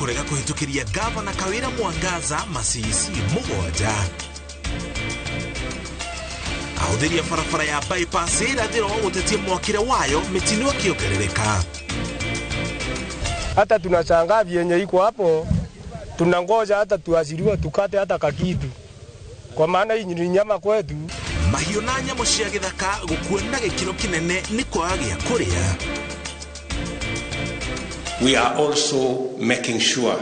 Kũrega kũhĩtũkĩria Gavana Kawĩra Mwangaza macici 7. Ahũthĩri a barabara ya bypass irathĩro gũtetia mwakĩre wayo mĩtino ĩkĩongerereka. Hata tunashangaa vyenye iko hapo, tunangoja hata tuashiriwe tukate hata kakitu, kwa maana hii ni nyama kwetu. Mahiũ na nyamũ cia gĩthaka gũkua na gĩkĩro kĩnene nĩ kwaga gĩa kũrĩa. We are also making sure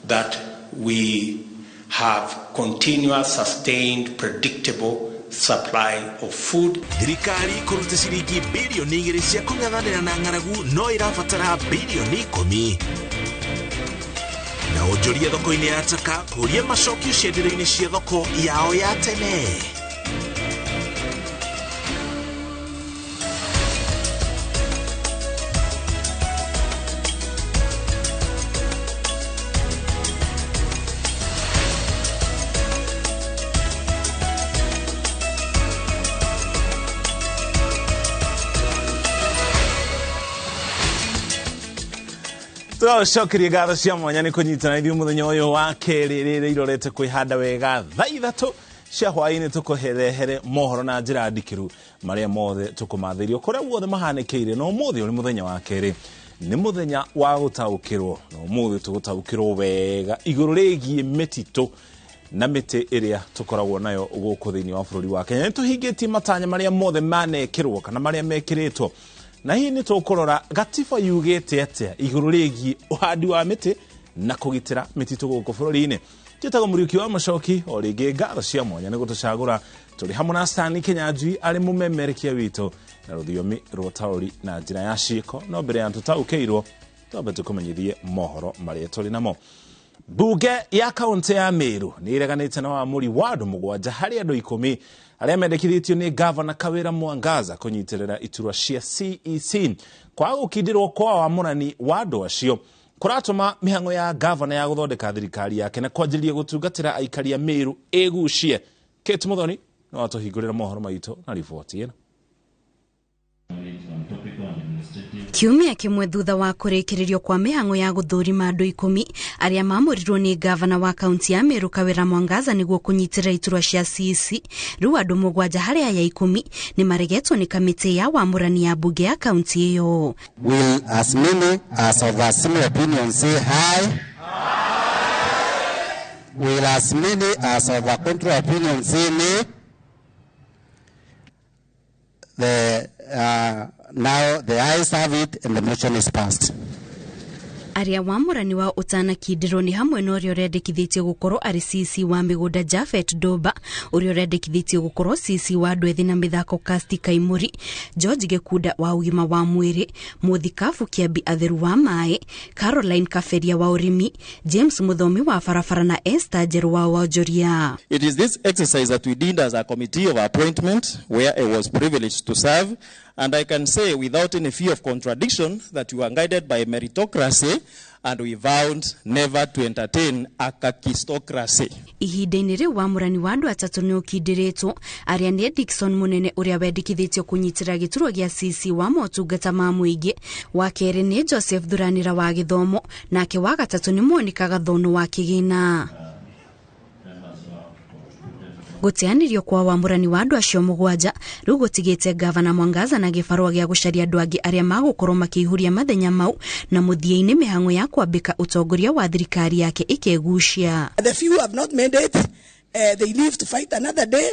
that we have continuous, sustained, predictable supply of food. Thirikari kũruta ciringi bilioni 2 cia kũng'ethanĩra na ng'aragu no ĩrabatara bilioni 10. Na onjoria thoko-inĩ ya Taka kũria macokio cienderio-inĩ cia thoko yao ya tene. Tũracokeria ngatho cia mwanya nĩ kũnyitana ithuĩ mũthenya ũyũ wa kerĩ rĩrĩa irorete kwĩhanda wega thaa 3 cia hwaĩ-inĩ tũkũherehere mohoro na njĩra ndikĩru marĩa mothe tũkũmathĩirio kũrĩa guothe mahanĩkĩire. Na ũmũthĩ ũrĩ mũthenya wa kerĩ, nĩ mũthenya wa gũtaũkĩrwo, na ũmũthĩ tũgũtaũkĩrwo wega igũrũ rĩgiĩ mĩtitũ na mĩtĩ ĩrĩa tũkoragwo nayo gũkũ thĩinĩ wa bũrũri wa Kenya. Nĩ tũhingĩtie matanya marĩa mothe manekĩrwo kana marĩa mekĩrĩtwo, na hihi nĩ tũkũrora gatiba yugĩte atĩa igũrũ rĩgiĩ ũhandi wa mĩtĩ na kũgitĩra mĩtitũ gũkũ bũrũri-inĩ. Njĩtagwo Mũriũki wa Mũcoki, o rĩngĩ ngatho cia mwanya nĩ gũtũcagũra tũrĩ hamwe na Stanley Kinyanjui arĩ mũmemerekia witũ na rũthiomi rwa ũtaũri na njĩra ya ciĩko. No mbere ya tũtaũkĩirwo, twambe tũkũmenyithie mohoro marĩa tũrĩ namo. Mbunge ya kaunti ya Meru nĩ ĩreganĩte na wamũri wa andũ 7 harĩ andũ 10 arĩa mendekithĩtio nĩ Gavana Kawĩra Mwangaza kũnyitĩrĩra iturwa cia CEC. Kwaga gũkindĩrwo kwa wamũrani wa andũ acio kũratũma mĩhang'o ya gavana ya gũthondeka thirikari yake na kwanjĩrĩria gũtungatĩra aikari a Meru ĩgucie. Kate Muthoni no atũhingũrĩra mohoro maitũ na riboti ĩno. Kiumia kĩmwe thutha wa kũrĩkĩrĩrio kwa mĩhang'o ya gũthũrima andũ 10 arĩa maamũrirwo nĩ gavana wa kaunti ya Meru Kawĩra Mwangaza nĩguo kũnyitĩrĩra iturwa cia CEC, rĩu andũ 7 harĩ aya 10 nĩ maregetwo nĩ kamĩtĩ ya wamũrani ya mbunge ya kaunti ĩyo. Will as many as of a similar opinion say aye? Will as many as of a contrary opinion say nay? Now the ayes have it and the motion is passed. Arĩa wamũrani wa ũtanakindĩrwo nĩ hamwe na ũrĩa ũrendekithĩtio gũkorwo arĩ CEC wa mĩgũnda Japhet Doba, ũrĩa ũrendekithĩtio gũkorwo CEC wa andũ ethĩ na mĩthako Kasti Kaimuri, George Gĩkunda wa ũgima wa mwĩrĩ, Mũthikabu Kĩambi Atheru wa maĩ, Caroline Kaberia wa ũrĩmi, James Mũthomi wa barabara na Esther Njerũ wa wonjoria. It is this exercise that we did as a committee of appointment where I was privileged to serve, and I can say without any fear of contradiction that we were guided by meritocracy and we vowed never to entertain a kakistocracy. Ihinda-inĩ rĩu wamũrani wa andũ 3 nĩ ũkindĩrĩtwo, arĩa nĩ Dickson Mũnene ũrĩa wendekithĩtio kũnyitĩrĩra gĩturwa gĩa CEC wa motungata ma mũingĩ, wa kerĩ nĩ Joseph Thuranĩra wa gĩthomo, nake wa gatatũ nĩ Monica Gathono wa kĩgĩna. Gũteanĩrio kwa wamũrani wa andũ acio 7 rĩu gũtigĩte Gavana Mwangaza na gĩbarũa gĩa gũcaria andũ angĩ arĩa magũkorwo makĩihũria mathenya mau, na mũthia-inĩ mĩhang'o ya kwambĩka ũtongoria wa thirikari yake ĩkegucia. The few have not made it, they live to fight another day.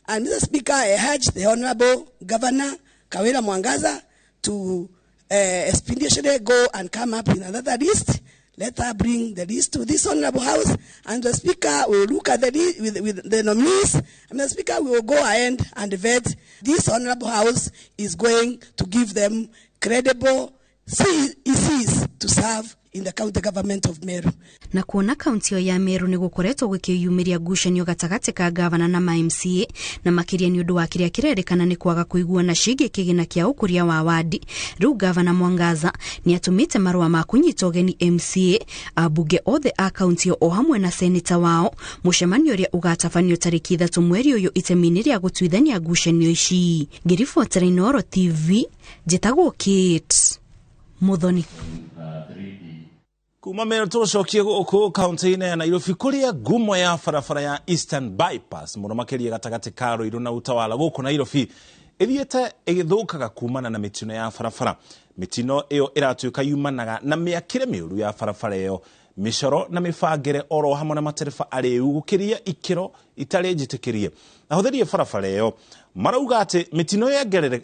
And Mr. Speaker, I urge the Honorable Governor Kawira Mwangaza to expeditiously go and come up with another list. Let her bring the list to this honorable house, and the Speaker will look at the list with the nominees, and the Speaker will go ahead and vet. This honorable house is going to give them credible CECs to serve in the county government of Meru. Na kuona kaunti ya Meru nĩ gũkoretwo gũkĩyumĩria ngucanio gatagatĩ ka gavana na ma MCA, na makĩria nĩ ũndũ wa kĩrĩa kĩrerĩkana nĩ kwaga kũiguana ciĩgiĩ kĩgĩna kĩa ũkũria wa wadi. Rĩu gavana Mwangaza nĩ atũmĩte marũa ma kũnyita ũgeni MCA, ambunge othe a kaunti o hamwe na seneta wao, mũcemanio ũrĩa ũgatabanio tarĩki 3 mweri ũyũ itemi-inĩ rĩa gũtuithania ngucanio ici. Ngĩribotera Inooro TV, njĩtagwo Kate Muthoni. Kuma Meru tũcokie gũkũ kaunti-inĩ ya Nairobi kũrĩa ngumo ya barabara ya Eastern Bypass mũno makĩria gatagatĩ ka Ruiru na Utawala gũkũ Nairobi ĩthiĩte ĩgĩthũkaga kumana na mĩtino ya barabara. Mĩtino ĩyo ĩratuĩka yumanaga na mĩakĩre mĩũru ya barabara ĩyo, mĩcoro na mĩbangĩre oro hamwe na matereba arĩu gũkĩria ikĩro itarĩ njĩtĩkĩrie. Ahũthĩri a barabara ĩyo marauga atĩ mĩtino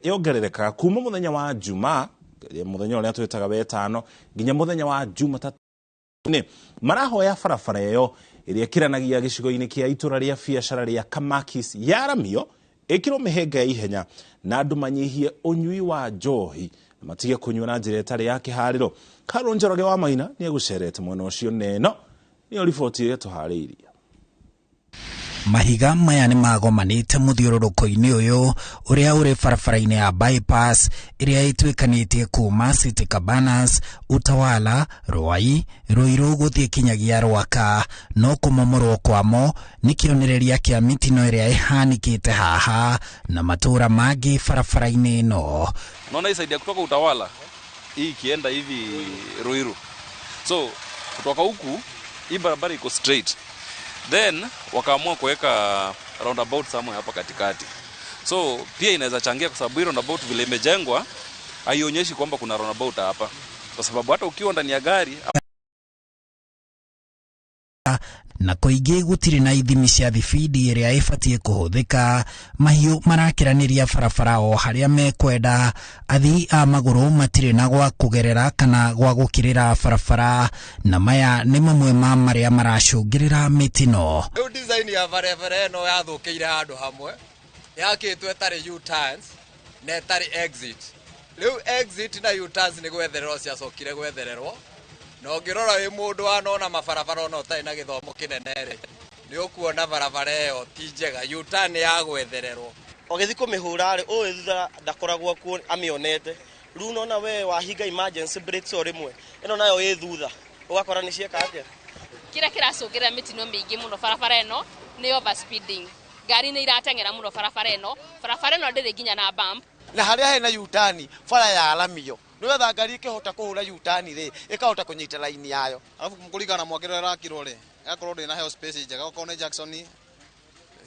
yongererekaga kuma mũthenya wa Jumaa, mũthenya ũrĩa twĩtaga wetano, nginya mũthenya wa Jumatatũ. Marahoya barabara ĩyo ĩrĩa ĩkĩranagia gĩcigo-inĩ kĩa itũra rĩa biacara rĩa Kamakis yaramio ĩkĩrwo mĩhĩnga ya ihenya na andũ manyihie ũnyui wa njohi na matige kũnyua na njĩra ĩtarĩ ya kĩharĩro. Carol Njoroge wa Maina nĩ egũcerete mwena ũcio neno nĩyo riboti ĩrĩa tũharĩirie. Mahiga maya nĩ magomanĩte mũthiũrũrũko-inĩ ũyũ ũrĩa ũrĩ barabara-inĩ ya bypass ĩrĩa ĩtuĩkanĩtie kuma City Cabanas, Utawala, Ruai, Ruiru gũthiĩ kinyagia Rwaka. No kũmomorwo kwamo nĩ kĩonereria kĩa mĩtino ĩrĩa ĩhanĩkĩte haha na matũũra mangĩ barabara-inĩ ĩno. Naona hii side ya kutoka Utawala hii ikienda hivi Ruiru, so kutoka huku hii barabara iko straight, then wakaamua kuweka roundabout somewhere hapa katikati, so pia inaweza changia kwa sababu hii roundabout vile imejengwa haionyeshi kwamba kuna roundabout hapa, kwa sababu hata ukiwa ndani ya gari na koingĩ gũtirĩ na ithimi cia thibindi ĩrĩa ĩbatiĩ kũhũthĩka. Mahiũ marakĩranĩria barabara o harĩa mekwenda, athii a magũrũ matirĩ na gwa kũgerera kana gwa gũkĩrĩra barabara, na maya nĩ mamwe ma marĩa maracũngĩrĩra mĩtino. Rĩu design ya barabara ĩno yathũkĩire handũ hamwe, yakĩtwo ĩtarĩ U-turns na ĩtarĩ exit. Rĩu exit na U-turns nĩ gwethererwo ciacokire gwethererwo. Na ũngĩrora wĩ mũndũ wanona mabarabara ona ũtarĩ na gĩthomo kĩnene rĩ, nĩ ũkuona barabara ĩyo ti njega, U-turn ya gwethererwo. Ũgĩthiĩ kũmĩhũra rĩ, ũyũ thutha ndakoragwo kuo amĩonete. Rĩu nona we wahinga emergency brakes o rĩmwe, ĩno nayo ĩ thutha, ũgakora nĩ cieka atĩa. Kĩrĩa kĩracũngĩrĩra mĩtino mĩingĩ mũno barabara ĩno nĩ overspeeding. Ngari nĩ irateng'era mũno barabara ĩno, barabara ĩno ndĩrĩ nginya na bump. Na harĩa hena U-turn, bara yaramio. Nĩwetha ngari ĩkĩhota kũhũra U-turn rĩ, ĩkahota kũnyita laini yayo. Alafu kũringana na mwakĩre ũrĩa ĩrakirwo rĩ, ĩgakorwo ndĩna heo space njega, okorwo nĩ Jackson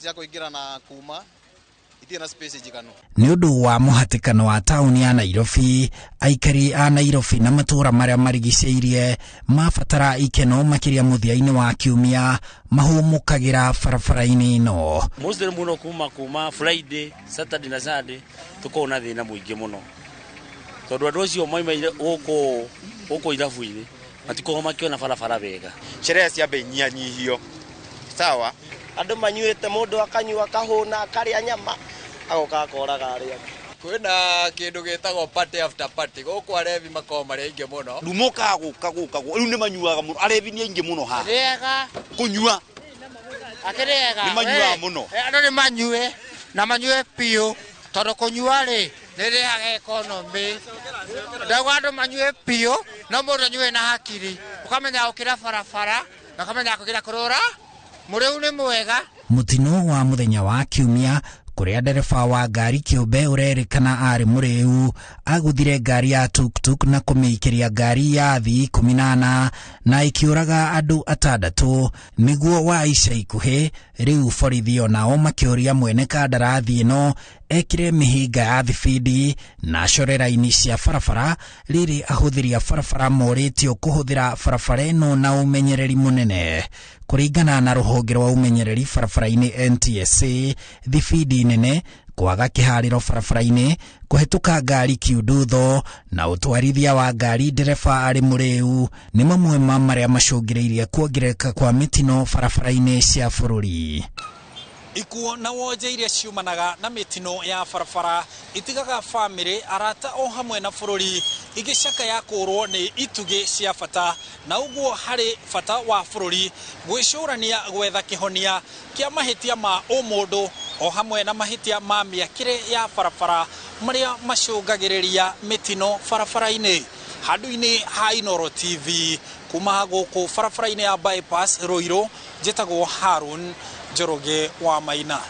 cia kũingĩra na kuma itirĩ na space njiganu. Nĩ ũndũ wa mũhatĩkano wa taũni ya Nairobi, aikari a Nairobi na matũũra marĩa marigicĩirie mabatara ikeno makĩria mũthia-inĩ wa kiumia mahũmũkagĩra barabara-inĩ ĩno. Mostly mũno kuma Friday, Saturday na Sunday tũkoragwo na thĩna mũingĩ mũno, tondũ andũ acio maumaire gũkũ irabu-inĩ matikoragwo makĩona barabara wega. Sherehe ciambe inyihanyihio, sawa? Andũ manyuĩte, mũndũ akanyua akahũna akarĩa nyama agoka akoraga arĩa angĩ. Kwĩna kĩndũ gĩtagwo party after party, gũkũ arevi makoragwo marĩ aingĩ mũno. Rĩu mokaga gũka gũka, rĩu nĩ manyuaga mũno, arevi nĩ aingĩ mũno haha. Rĩega. Kũnyua. Akĩrĩega. Nĩ manyuaga mũno. Andũ nĩ manyue na manyue biũ, tondũ kũnyua rĩ nĩ ĩrehaga economy. Ndauga andũ manyue biũ, no mũndũ anyue na hakiri, ũkamenya gũkĩra barabara na ũkamenya gũkĩra kũrũra. Mũrĩu nĩ mwega. Mũtino wa mũthenya wa kiumia kũrĩa ndereba wa ngari kĩũmbe ũrerĩkana arĩ mũrĩu aguthire ngari ya tuktuk na kũmĩikĩria ngari ya athii 18 na ĩkĩũraga andũ atandatũ nĩguo wa ica ikuhĩ. Rĩu borithi onao makĩũria mwene kandarathi ĩno ekĩre mĩhĩnga ya thibindi na acore raini cia barabara rĩrĩ ahũthĩri a barabara morĩtio kũhũthĩra barabara ĩno na ũmenyereri mũnene. Kũringana na rũhonge rwa ũmenyereri barabara-inĩ NTSA, thibindi nene, kwaga kĩharĩro barabara-inĩ, kũhetũka ngari kiundutho na ũtwarithia wa ngari ndereba arĩ mũrĩu nĩ mamwe ma marĩa macũngĩrĩirie kuongerereka kwa mĩtino barabara-inĩ cia bũrũri. Ikuo na wonje iria ciumanaga na mĩtino ya barabara itigaga bamĩrĩ, arata o hamwe na bũrũri igĩcaka ya kũrwo nĩ itugĩ cia bata, na ũguo harĩ bata wa bũrũri gwĩcũrania gwetha kĩhonia kĩa mahĩtia ma ũmũndũ o hamwe na mahĩtia ma mĩakĩre ya barabara marĩa macũngagĩrĩria mĩtino barabara-inĩ. Handũ-inĩ ha Inooro TV kuma gũkũ barabara-inĩ ya bypass Ruiru, njĩtagwo Harun Njoroge wa Maina.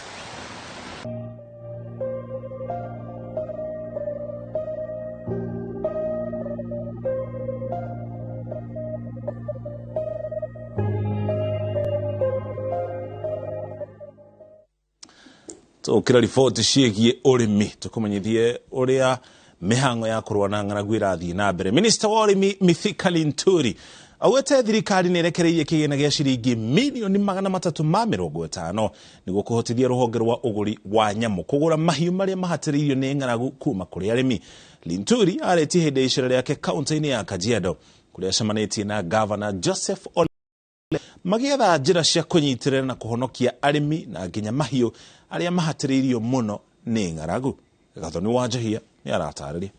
Tũgũkĩra riboti ciĩgiĩ ũrĩmi, tũkũmenyithie ũrĩa mĩhang'o ya kũrũa na ng'aragu ĩrathiĩ na mbere. Minista wa ũrĩmi Mithika Linturi augĩte thirikari nĩ ĩrekereirie kĩgĩna gĩa ciringi mirioni 350 nĩguo kũhotithia rũhonge rwa ũgũri wa nyamũ kũgũra mahiũ marĩa mahatĩrĩirio nĩ ng'aragu kuma kũrĩ arĩmi. Linturi arĩtie hĩndĩ ya icera rĩake kaunti-inĩ ya Kajiado kũrĩa acemanĩtie na gavana Joseph Ole magĩetha njĩra cia kũnyitĩrĩra na kũhonokia arĩmi na nginya mahiũ arĩa mahatĩrĩirio mũno nĩ ng'aragu. Gathoni wa Njahia nĩ aratarĩria.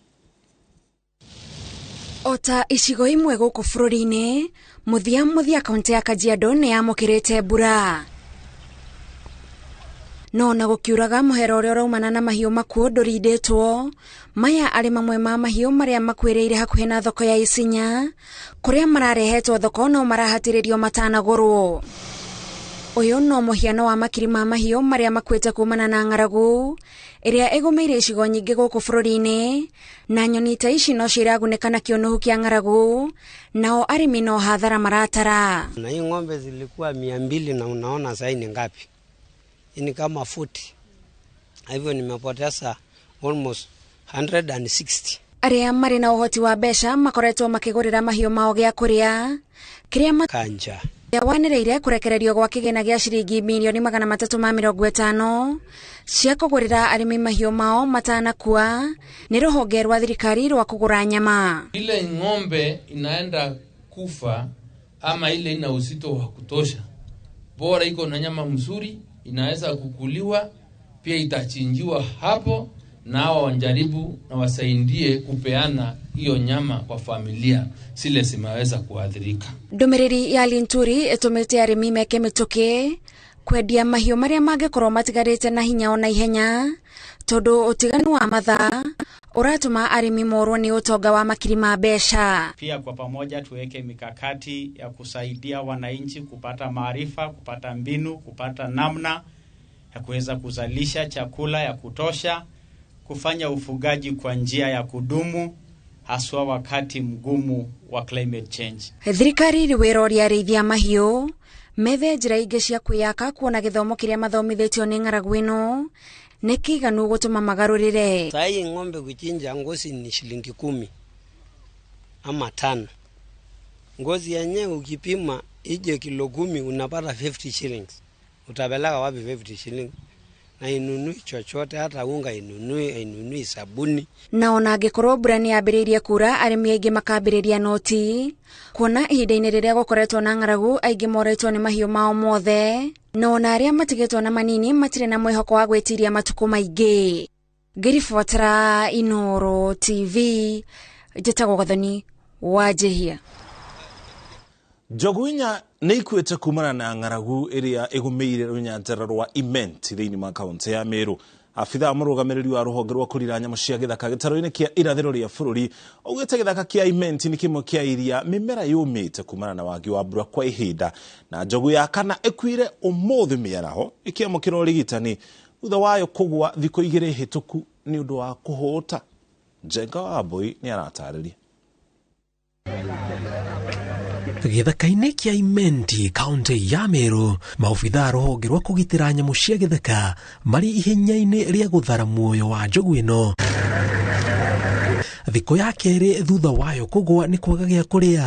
Ota icigo imwe gũkũ bũrũri-inĩ, mũthia mũthia kaunti ya Kajiado nĩ yamũkĩrĩte mbura. No na gũkiuraga mũhera ũrĩa ũraumana na mahiũ makuũ ndũrindĩtwo. Maya arĩ mamwe ma mahiũ marĩa makuĩrĩire hakuhĩ na thoko ya Isinya, kũrĩa mararehetwo thoko no marahatĩrĩrio matanagũrwo. Ũyũ no mũhiano wa makiri ma mahiũ marĩa makuĩte kumana na ng'aragu ĩrĩa ĩgũmĩire icigo nyingĩ gũkũ bũrũri-inĩ, na nyoni ta ici no ciragunĩka na kĩũnũhu kĩa ng'aragu, nao arĩmi no hathara maratara. Na hii ng'ombe zilikuwa 200 na unaona sasa ni ngapi? Ni kama 40. Hivyo nimepoteza almost 160. Arĩa marĩ na ũhoti wa mbeca makoretwo makĩgũrĩra mahiũ mao gĩa kũrĩa kĩrĩa kanja wanĩrĩire kũrekererio gwa kĩgĩna gĩa ciringi mirioni 350 cia kũgũrĩra arĩmi mahiũ mao matanakua nĩ rũhonge rwa thirikari rwa kũgũra nyama. Ile ng'ombe inaenda kufa ama ile ina uzito wa kutosha, bora iko na nyama mzuri, inaweza kukuliwa, pia itachinjiwa hapo, na hawa wanjaribu na wasaidie kupeana hiyo nyama kwa familia zile zimeweza kuathirika. Ndũmĩrĩri ya Linturi ĩtũmĩte arĩmi meke mĩtũkĩ kwendia mahiũ marĩa mangĩkorwo matigarĩte na hinya ona ihenya, tondũ ũtiganu wa mathaa ũratũma arĩmi morwo nĩ ũtonga wa makiri ma mbeca. Pia kwa pamoja tuweke mikakati ya kusaidia wananchi kupata maarifa, kupata mbinu, kupata namna ya kuweza kuzalisha chakula ya kutosha, kufanya ufugaji kwa njia ya kudumu haswa wakati mgumu wa climate change. Thirikari rĩ wĩra ũrĩa arĩithia mahiũ methe njĩra ingĩ cia kwĩyaka kuona gĩthomo kĩrĩa mathomithĩtio nĩ ng'aragu ĩno nĩ kĩiganu gũtũma magarũrĩre. Sahi ng'ombe kuchinja ngozi ni shilingi 10 ama 5. Ngozi yenyewe ukipima ije kilo 10 unapata 50 shillings. Utapeleka wapi 50 shillings? Na inunui chochote, hata unga inunui sabuni. Na ona angĩkorwo mbura nĩ yambĩrĩirie kura, arĩmi aingĩ makambĩrĩria noti kuona ihinda-inĩ rĩrĩa gũkoretwo na ng'aragu aingĩ moretwo nĩ mahiũ mao mothe, na ona arĩa matigĩtwo na manini matirĩ na mwĩhoko wa gwĩtiria matukũ maingĩ. Ngĩribotera Inooro TV, njĩtagwo Gathoni wa Njĩhia. Njogu inya nĩ ikuĩte kumana na ng'aragu ĩrĩa ĩgũmĩire rũnyanjara rwa Imenti thĩinĩ wa kaunti ya Meru. Abithaa mũrũgamĩrĩri wa rũhonge rwa kũrira nyamũ cia gĩthaka gĩtarũ-inĩ kĩa irathĩro rĩa bũrũri augĩte gĩthaka kĩa Imenti nĩ kĩmwe kĩa iria mĩmera yũmĩte kumana na wagi wa mbura kwa ihinda, na njogu ya kana ĩkuire ũmũthĩ mĩaraho ĩkĩamũkĩra ũrigitani thutha wayo kũgwa thikũ 2 hĩtũku nĩ ũndũ wa kũhũta. Njenga wa Mbui nĩ aratarĩria. Gĩthaka-inĩ kĩa Imenti kaunti ya Meru, maobithaa rũhonge rwa kũgitĩra nyamũ cia gĩthaka marĩ ihenya-inĩ rĩa gũthara muoyo wa njogu ĩno thikũ ya kerĩ thutha wayo kũgwa nĩ kwaga gĩa kũrĩa.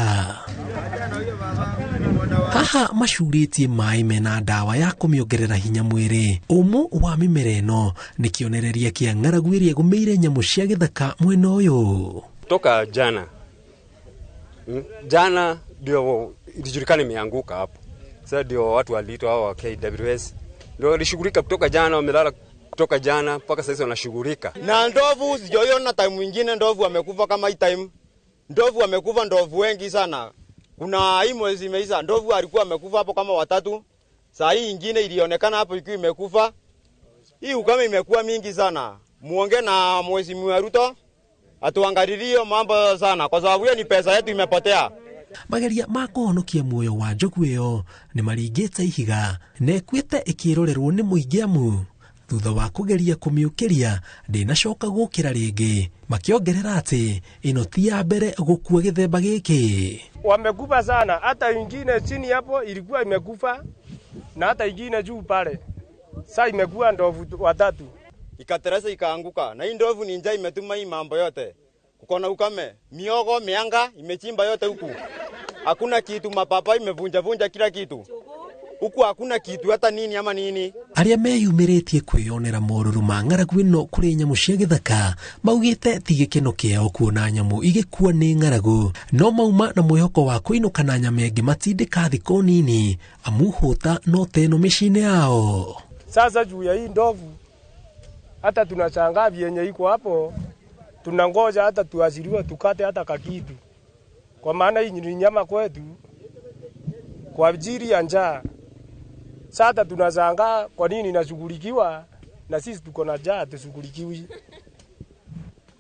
Haha macurĩtie maĩ mena ndawa ya kũmĩongerera hinya mwĩrĩ. Ũmũ wa mĩmera ĩno nĩ kĩonereria kĩa ng'aragu ĩrĩa ĩgũmĩire nyamũ cia gĩthaka mwena ũyũ. Toka jana jana ndio ilijulikana imeanguka hapo. Sasa ndio watu waliitwa hao wa KWS. Ndio walishughulika kutoka jana, wamelala kutoka jana mpaka sasa wanashughulika. Na ndovu sijoiona time nyingine ndovu amekufa kama hii time. Ndovu amekufa ndovu wengi sana. Kuna hii mwezi imeisha ndovu alikuwa amekufa hapo kama watatu. Saa hii nyingine ilionekana hapo ikiwa imekufa. Hii ukame imekuwa mingi sana. Muonge na Mheshimiwa Ruto atuangalilie mambo sana kwa sababu hiyo ni pesa yetu imepotea. Mageria ma kũhonokia muoyo wa njogu ĩyo nĩ maringĩte ihiga na ĩkuĩte ĩkĩrorerwo nĩ mũingĩ amu thutha wa kũgeria kũmĩũkĩria ndĩnacoka gũkĩra rĩngĩ, makĩongerera atĩ ĩno ti ya mbere gũkua gĩthemba gĩkĩ. Wamekufa sana, hata ingine chini hapo ilikuwa imekufa na hata ingine juu pale. Sasa imekuwa ndovu watatu. Ikateresa ikaanguka. Na hii ndovu ni njaa imetuma hii mambo yote. Kuko na ukame, miogo, mianga imechimba yote huku. Hakuna kitu, mapapa imevunja vunja kila kitu. Huku hakuna kitu hata nini ama nini. Arĩa meyumĩrĩtie kwĩyonera morũrũ ma ng'aragu ĩno kũrĩ nyamũ cia gĩthaka maugĩte ti gĩkeno kĩao kuona nyamũ igĩkua nĩ ng'aragu, no mauma na mwĩhoko wa kũinũka na nyama ĩngĩ matindĩka thikũ nini amu hũta no teno mĩciĩ-inĩ yao. Sasa juu ya hii ndovu hata tunashangaa vyenye iko hapo, tunangoja hata tuashiriwe tukate hata kakitu, kwa maana hii ni nyama kwetu kwa ajili ya njaa. Sasa tunashangaa kwa nini inashughulikiwa na sisi tuko na njaa tushughulikiwi.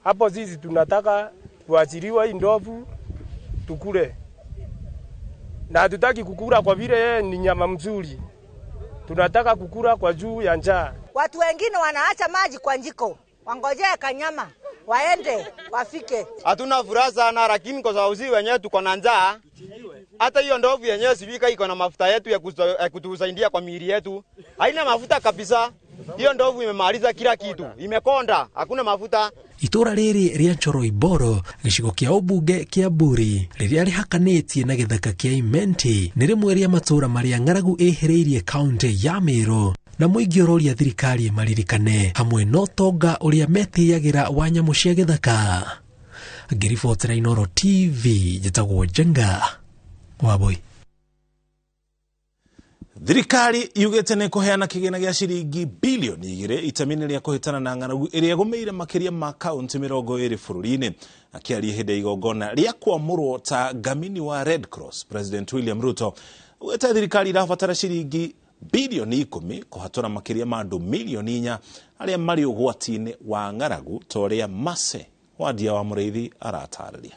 Hapo sisi tunataka kuachiliwa hii ndovu tukule, na hatutaki kukula kwa vile yeye ni nyama mzuri. Tunataka kukula kwa juu ya njaa. Watu wengine wanaacha maji kwa njiko, wangojea kanyama waende wafike. Hatuna furaha sana, lakini kwa sababu sisi wenyewe tuko na njaa. Hata hiyo ndovu yenyewe sivika iko na mafuta yetu ya kutusaidia kwa miili yetu. Haina mafuta kabisa. Hiyo ndovu imemaliza kila kitu. Imekonda, hakuna mafuta. Itũra rĩrĩ rĩa Nchoroiboro gĩcigo kĩa ũmbunge kĩa Mburi rĩrĩa rĩhakanĩtie na gĩthaka kĩa Imenti nĩ rĩmwe rĩa matũra marĩa ng'aragu ĩhĩrĩirie kaunti ya Meru, na mũingĩ ũroria thirikari ĩmaririkane hamwe na ũtonga ũrĩa metĩyagĩra wa nyamũ cia gĩthaka. Ngĩribotera Inooro TV, njĩtagwo Njenga Waboi. Thirikari yugĩte nĩ kũheana kĩgĩna gĩa ciringi bilioni 2 itemi-inĩ rĩa kũhĩtana na ng'aragu ĩrĩa ĩgũmĩire makĩria ma kaunti 20 bũrũri-inĩ. Akĩaria hĩndĩ ya igongona rĩa kwamũrwo ta ngamini wa Red Cross, President William Ruto augĩte thirikari irabatara ciringi bilioni 10 kũhatũra makĩria ma andũ milioni 4 arĩa marĩ ũgwati-inĩ wa ng'aragu ta ũrĩa Mase Wandia wa Mũrĩithi aratarĩria.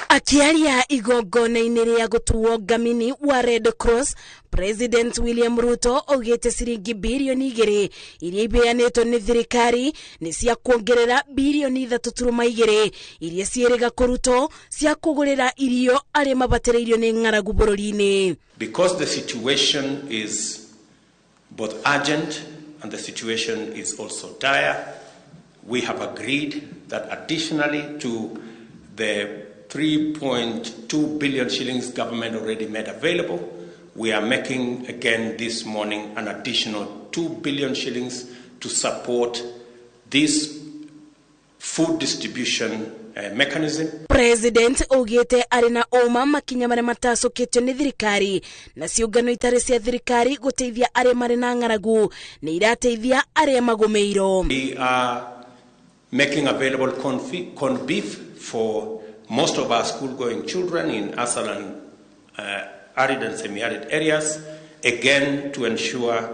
Akiaria igongona-inĩ rĩa gũtuo ngamini wa Red Cross, President William Ruto augĩte ciringi bilioni 2 iria ibeanĩtwo nĩ thirikari nĩ cia kuongerera bilioni 3.2 iria ciĩrĩga kũrutwo cia kũgũrĩra irio arĩa mabatĩrĩirio nĩ ng'aragu bũrũri-inĩ. Because the situation is both urgent and the situation is also dire, we have agreed that additionally to the 3.2 billion shillings government already made available, we are making again this morning an additional 2 billion shillings to support this food distribution mechanism. President augĩte arĩ na ũma makinya marĩa matacũkĩtio nĩ thirikari na ciũngano itarĩ cia thirikari gũteithia arĩa marĩ na ng'aragu nĩ irateithia arĩa magũmĩirwo. We are making available corned beef for most of our school-going children in ASAL and arid and semi-arid areas, again to ensure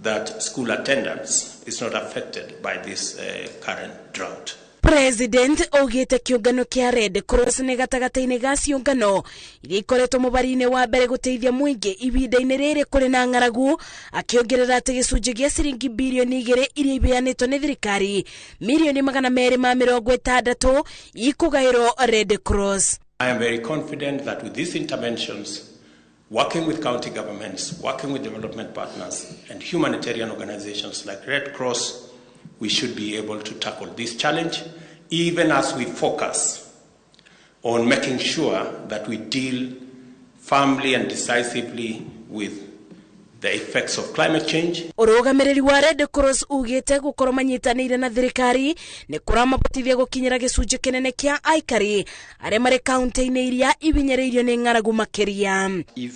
that school attendance is not affected by this current drought. President augĩte kĩũngano kĩa Red Cross nĩ gatagatĩ-inĩ ga ciũngano iria ikoretwo mũbari-inĩ wa mbere gũteithia mũingĩ ihinda-inĩ rĩrĩ kũrĩ na ng'aragu, akĩongerera atĩ gĩcunjĩ gĩa ciringi bilioni 2 iria ibeanĩtwo nĩ thirikari milioni 260 ikũgaĩrwo Red Cross. I am very confident that with these interventions, working with county governments, working with development partners and humanitarian organizations like Red Cross, we should be able to tackle this challenge, even as we focus on making sure that we deal firmly and decisively with the effects of climate change. Ũrũgamĩrĩri wa Red Cross ugĩte gũkorwo manyitanĩire na thirikari nĩ kũramahotithia gũkinyĩra gĩcunjĩ kĩnene kĩa aikari arĩa marĩ kaunti-inĩ iria ibinyĩrĩirio nĩ ng'aragu makĩria. If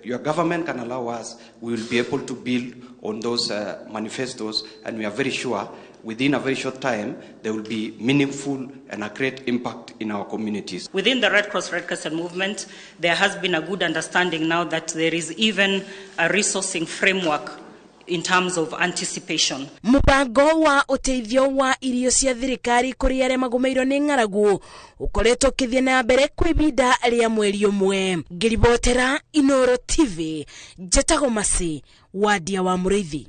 your government can allow us, we will be able to build on those manifestos, and we are very sure within a very short time there will be meaningful and a great impact in our communities. Within the Red Cross Red Crescent movement, there has been a good understanding now that there is even a resourcing framework in terms of anticipation. Mubango wa uteithio wa irio cia thirikari kuri aria magumeirwo ni ng'aragu ukoretwo ukithie na mbere kwa ibinda ria mweri umwe. Ngiribotera Inooro TV, njetagwo Masi Wadia wa Muriithi.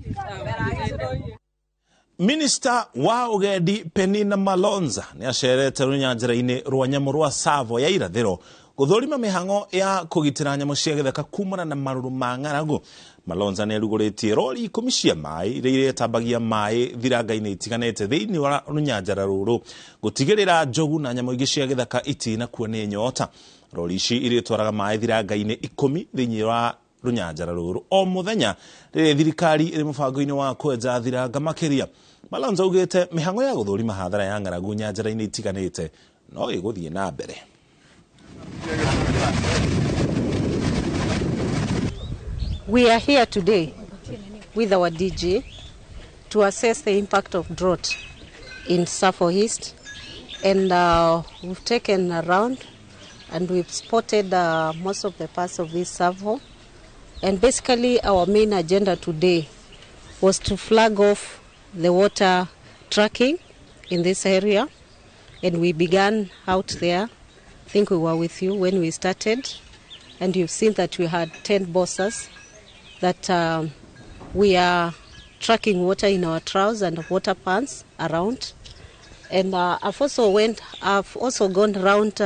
Minister wa Ugendi Penina Malonza ni acerete runyanjara-inĩ rwa nyamũ rwa Tsavo ya irathĩro Gũthũrima mĩhang'o ya kũgitĩra nyamũ cia gĩthaka kumana na marũrũ ma ng'aragu. Malonza nĩ arugũrĩtie rori 10 cia maĩ iria iretambagia maĩ thiranga-inĩ itiganĩte thĩinĩ wa rũnyanjara rũrũ gũtigĩrĩra njogu na nyamũ ingĩ cia gĩthaka itinakua nĩ nyota. Rori ici irĩtwaraga maĩ thiranga-inĩ 10 thĩinĩ wa rũnyanjara rũrũ o mũthenya rĩrĩa thirikari ĩrĩ mũbango-inĩ wa kwenja thiranga makĩria. Malonza augĩte mĩhang'o ya gũthũrima hathara ya ng'aragu nyanjara-inĩ itiganĩte no ĩgũthiĩ na mbere. We are here today with our DG to assess the impact of drought in Tsavo East, and we've taken a round and we've spotted most of the parts of this Tsavo. And basically our main agenda today was to flag off the water tracking in this area, and we began out there. I think we were with you when we started, and you've seen that we had 10 bosses that we are tracking water in our troughs and water pans around. And I've also gone round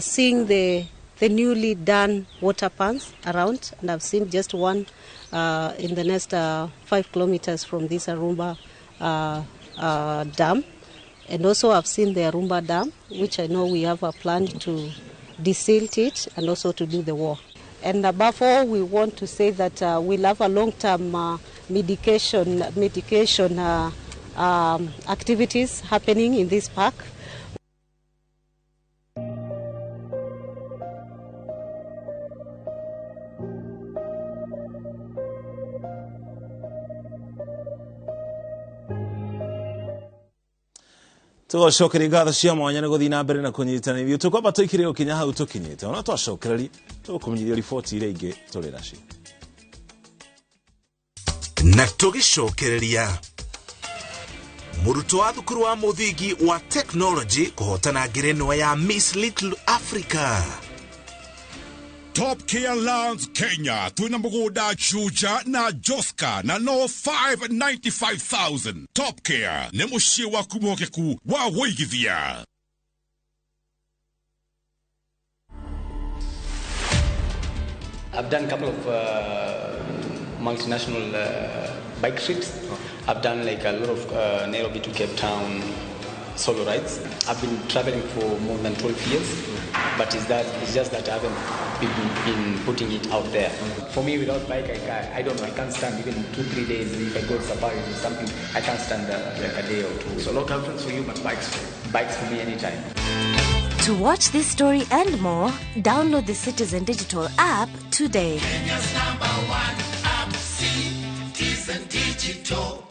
seeing the newly done water pans around, and I've seen just one in the next 5 kilometers from this Arumba dam. And also I've seen the Arumba Dam, which I know we have a plan to desilt it and also to do the wall. And above all, we want to say that we'll have a long-term mitigation activities happening in this park. Tũgacokeria ngatho cia mwanya nĩ gũthiĩ na mbere na kũnyitana ithuĩ tũkwamba tũikire gũkinya hau tũkinyĩte ona twacokereria tũgũkũmenyithia riboti iria ingĩ tũrĩ nacio na tũgĩcokereria mũrutwo wa thukuru wa mũthingi wa technology kũhotana ngerenwa ya Miss Little Africa. Top Care Lands Kenya twina mugunda Juja na Joska na no 595,000. Top Care ni muciĩ waku mwokeku wa wũigithia. I've done a couple of multinational bike trips. I've done like a lot of Nairobi to Cape Town solo rides. I've been traveling for more than 12 years, but it's just that I haven't been putting it out there. For me, without bike, I don't know, I can't stand even 2-3 days. If I go to safari or something, I can't stand like a day or two. So no girlfriends for you, but bikes for you. Bikes for me anytime. To watch this story and more, download the Citizen Digital app today. Kenya's number one app, Citizen Digital.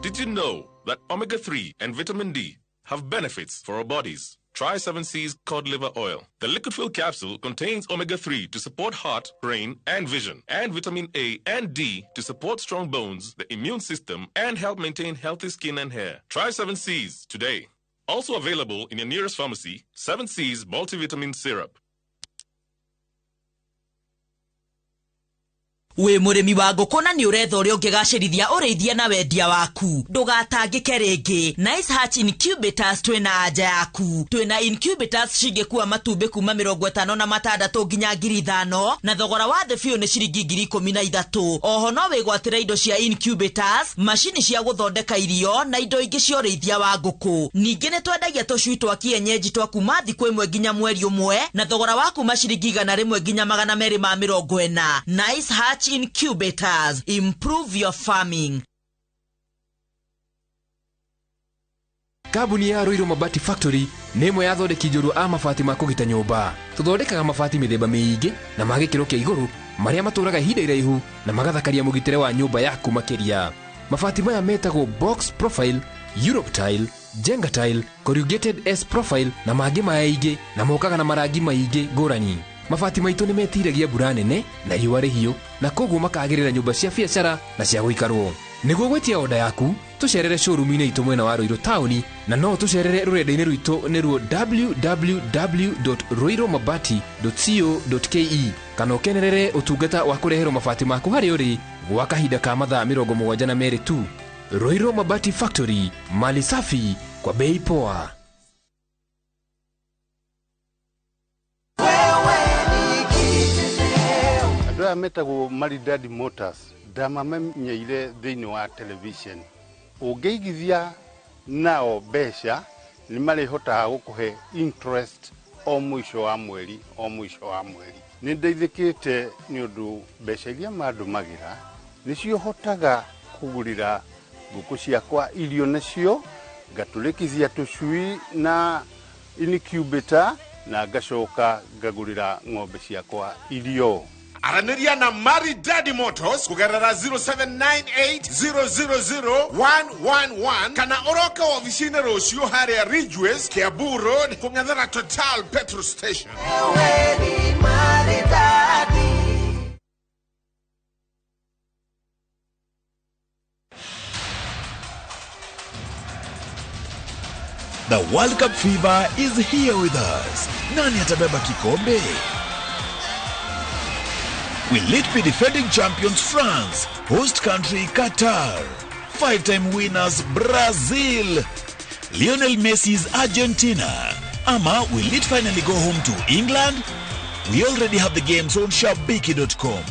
Did you know that omega-3 and vitamin D have benefits for our bodies? Try 7C's cod liver oil. The liquid fill capsule contains omega-3 to support heart, brain, and vision, and vitamin A and D to support strong bones, the immune system, and help maintain healthy skin and hair. Try 7C's today. Also available in your nearest pharmacy, 7C's multivitamin syrup. Wĩ mũrĩmi wa ngũkũ na nĩ ũretha ũrĩa ũngĩgacĩrithia ũrĩithia na wendia waku, ndũgatangĩke rĩngĩ. Nice Hatch Incubators twĩna anja yaku. Twĩna incubators cingĩkua matumbĩ kuma 56 nginya 5,000 na thogora wa thĩ biũ nĩ ciringi 13,000. Oho no wĩgwatĩre indo cia incubators, macini cia gũthondeka irio na indo ingĩ cia ũrĩithia wa ngũkũ. Ningĩ nĩ twendagia tũcui twa kienyeji twa kuma thikũ 1 nginya mweri 1 na thogora wa kuma ciringi 100 nginya 240. Nice Hatch Incubators, improve your farming. Kambuni ya Ruiru Mabati Factory nĩ ĩmwe ya athondeki njorua a mabati ma kũgita nyũmba. Tũthondekaga mabati mĩthemba mĩingĩ na ma gĩkĩro kĩa igũrũ marĩa matũraga ihinda iraihu na magathakaria mũgitĩre wa nyũmba yaku makĩria. Mabati maya metagwo box profile, Europe tile, Jenga tile, corrugated S profile na mangĩ maingĩ na mokaga na marangi maingĩ ngũrani. Mabati maitũ nĩ metiragia mbura nene na riũa rĩhiũ na koguo makagĩrĩra nyũmba cia biacara na cia gũikarwo. Nĩguo gwĩtia oda yaku, tũcerere showroom-inĩ itũ mwena wa Ruiru taũni na no tũcerere rũrenda-inĩ rwitũ nĩruo www.ruirumabati.co.ke kana ũkenerere ũtungata wa kũreherwo mabati maku harĩa ũrĩ gwa kahinda ka mathaa 72 tu. Roiro Mabati Factory, mali safi kwa bei poa. Andũ aya metagwo Maridadi Motors ndamamenyeire thĩinĩ wa television. Ũngĩigithia nao mbeca nĩ marĩhotaga gũkũhe interest o mũico wa mweri o mũico wa mweri. Nĩ ndeithĩkĩte nĩ ũndũ mbeca iria mandũmagĩra nĩcio hotaga kũgũrĩra ngũkũ ciakwa irio nacio, ngatũrĩkithia tũcui na incubator na ngacoka ngagũrĩra ng'ombe ciakwa irio. Aranĩria na Maridadi Motors kũgerera 0798000111 kana ũroke wabici-inĩ rũciũ harĩa Ridgeways, Kiambu Road, kũng'ethera Total petrol station. The World Cup fever is here with us. Nani atabeba kikombe? Will it be defending champions France, host country Qatar, five-time winners Brazil, Lionel Messi's Argentina, ama will it finally go home to England? We already have the games on Shabiki.com.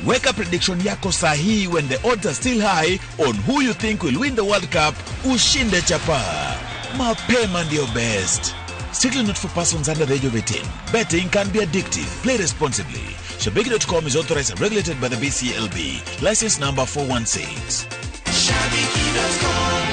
Weka prediction yako sahihi when the odds are still high on who you think will win the World Cup. Ushinde chapa. Mapema ndio best. Strictly not for persons under the age of 18. Betting can be addictive. Play responsibly. Shabiki.com is authorized and regulated by the BCLB. License number 416. Shabiki.com.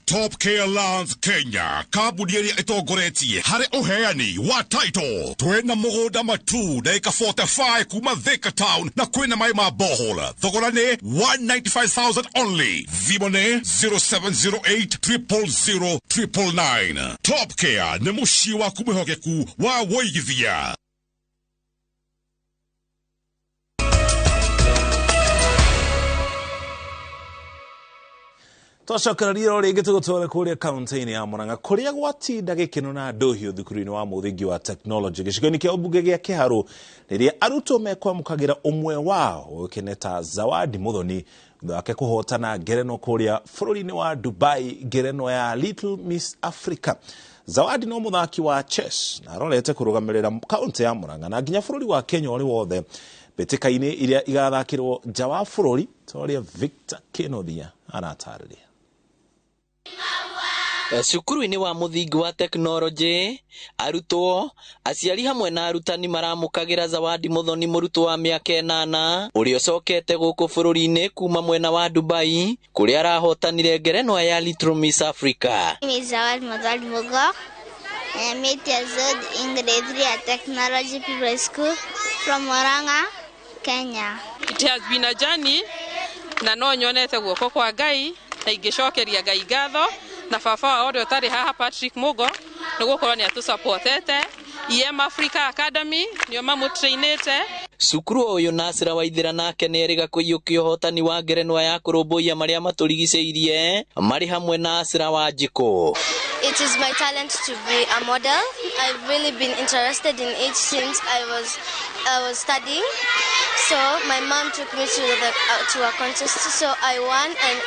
Top Care Lands Kenya, kambuni ĩrĩa ĩtongoretie harĩ ũheani wa title. Twĩna mũgũnda matu ndagĩka 45 kuma Thika Town na kwĩna maĩ ma borehole. Thogora nĩ 195,000 only. Thimũ nĩ 0708 000 999. Top Care nĩ mũciĩ waku mwĩhokeku wa wũigithia. Twacokereria o rĩngĩ tũgũtware kũrĩa kaunti-inĩ ya Murang'a kũrĩa gwatinda gĩkeno na ndũhiũ thukuru-inĩ wa mũthingi wa tekinoronjĩ gĩcigo-inĩ kĩa ũmbunge gĩa Kĩharũ rĩrĩa arutwo mekwamũkagĩra ũmwe wao ũĩkaine ta Zawadi Muthoni thutha wake kũhotana ngerenwa kũrĩa bũrũri-inĩ wa Dubai, ngerenwa ya Little Miss Africa. Zawadi no mũthaki wa chess na arorete kũrũgamĩrĩra kaunti ya Murang'a na nginya bũrũri wa Kenya ũrĩ wothe mbĩtĩka-inĩ iria igathakĩrwo nja wa bũrũri ta ũrĩa Victor Kenothia aratarĩria. Cukuru-inĩ wa mũthingi wa tekinoronjĩ, arutwo, aciari hamwe na arutani maramũkagĩra Zawadi Muthoni mũrutwo wa mĩaka 8 ũrĩa ũcokete gũkũ bũrũri-inĩ kuma mwena wa Dubai kũrĩa arahotanire ngerenwa ya Little Miss Africa. My name is Zawadi Muthoni Mugo. I am 8 years old in grade 3 at Technology Primary School from Murang'a, Kenya. It has been a journey na no nyonete guoko kwa Ngai na ingĩcokeria Ngai ngatho na baba wao ũrĩa ũtarĩ haha Patrick Mugo nĩ gũkorwo nĩ atũsupportete. EM Africa Academy nĩo mamũtrainĩte. Cukuru ũyũ Nasra Waithera nake nĩ erĩga kũiyũkia ũhotani wa ngerenwa ya kũrũmbũiya marĩa matũrigicĩirie marĩ hamwe na Asra Wanjikũ. It is my talent to be a model. I've really been interested in it since I was studying. So my mom took me to a contest, so I won, and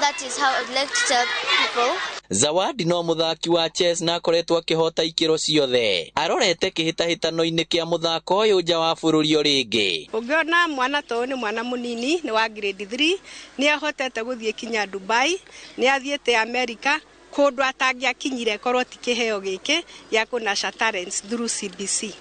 that is how I'd like to tell people. Zawadi no mũthaki wa chess na akoretwo akĩhota ikĩro ciothe. Arorete kĩhĩtahĩtano-inĩ kĩa mũthako ũyũ nja wa bũrũri o rĩngĩ. Ũngĩona mwana ta ũyũ nĩ mwana mũnini, nĩ wa grade 3, nĩ ahotete gũthiĩ kinya Dubai, nĩ athiĩte America, kũndũ atangĩakinyire korwo ti kĩheo gĩkĩ gĩa kũnurture talents through CBC.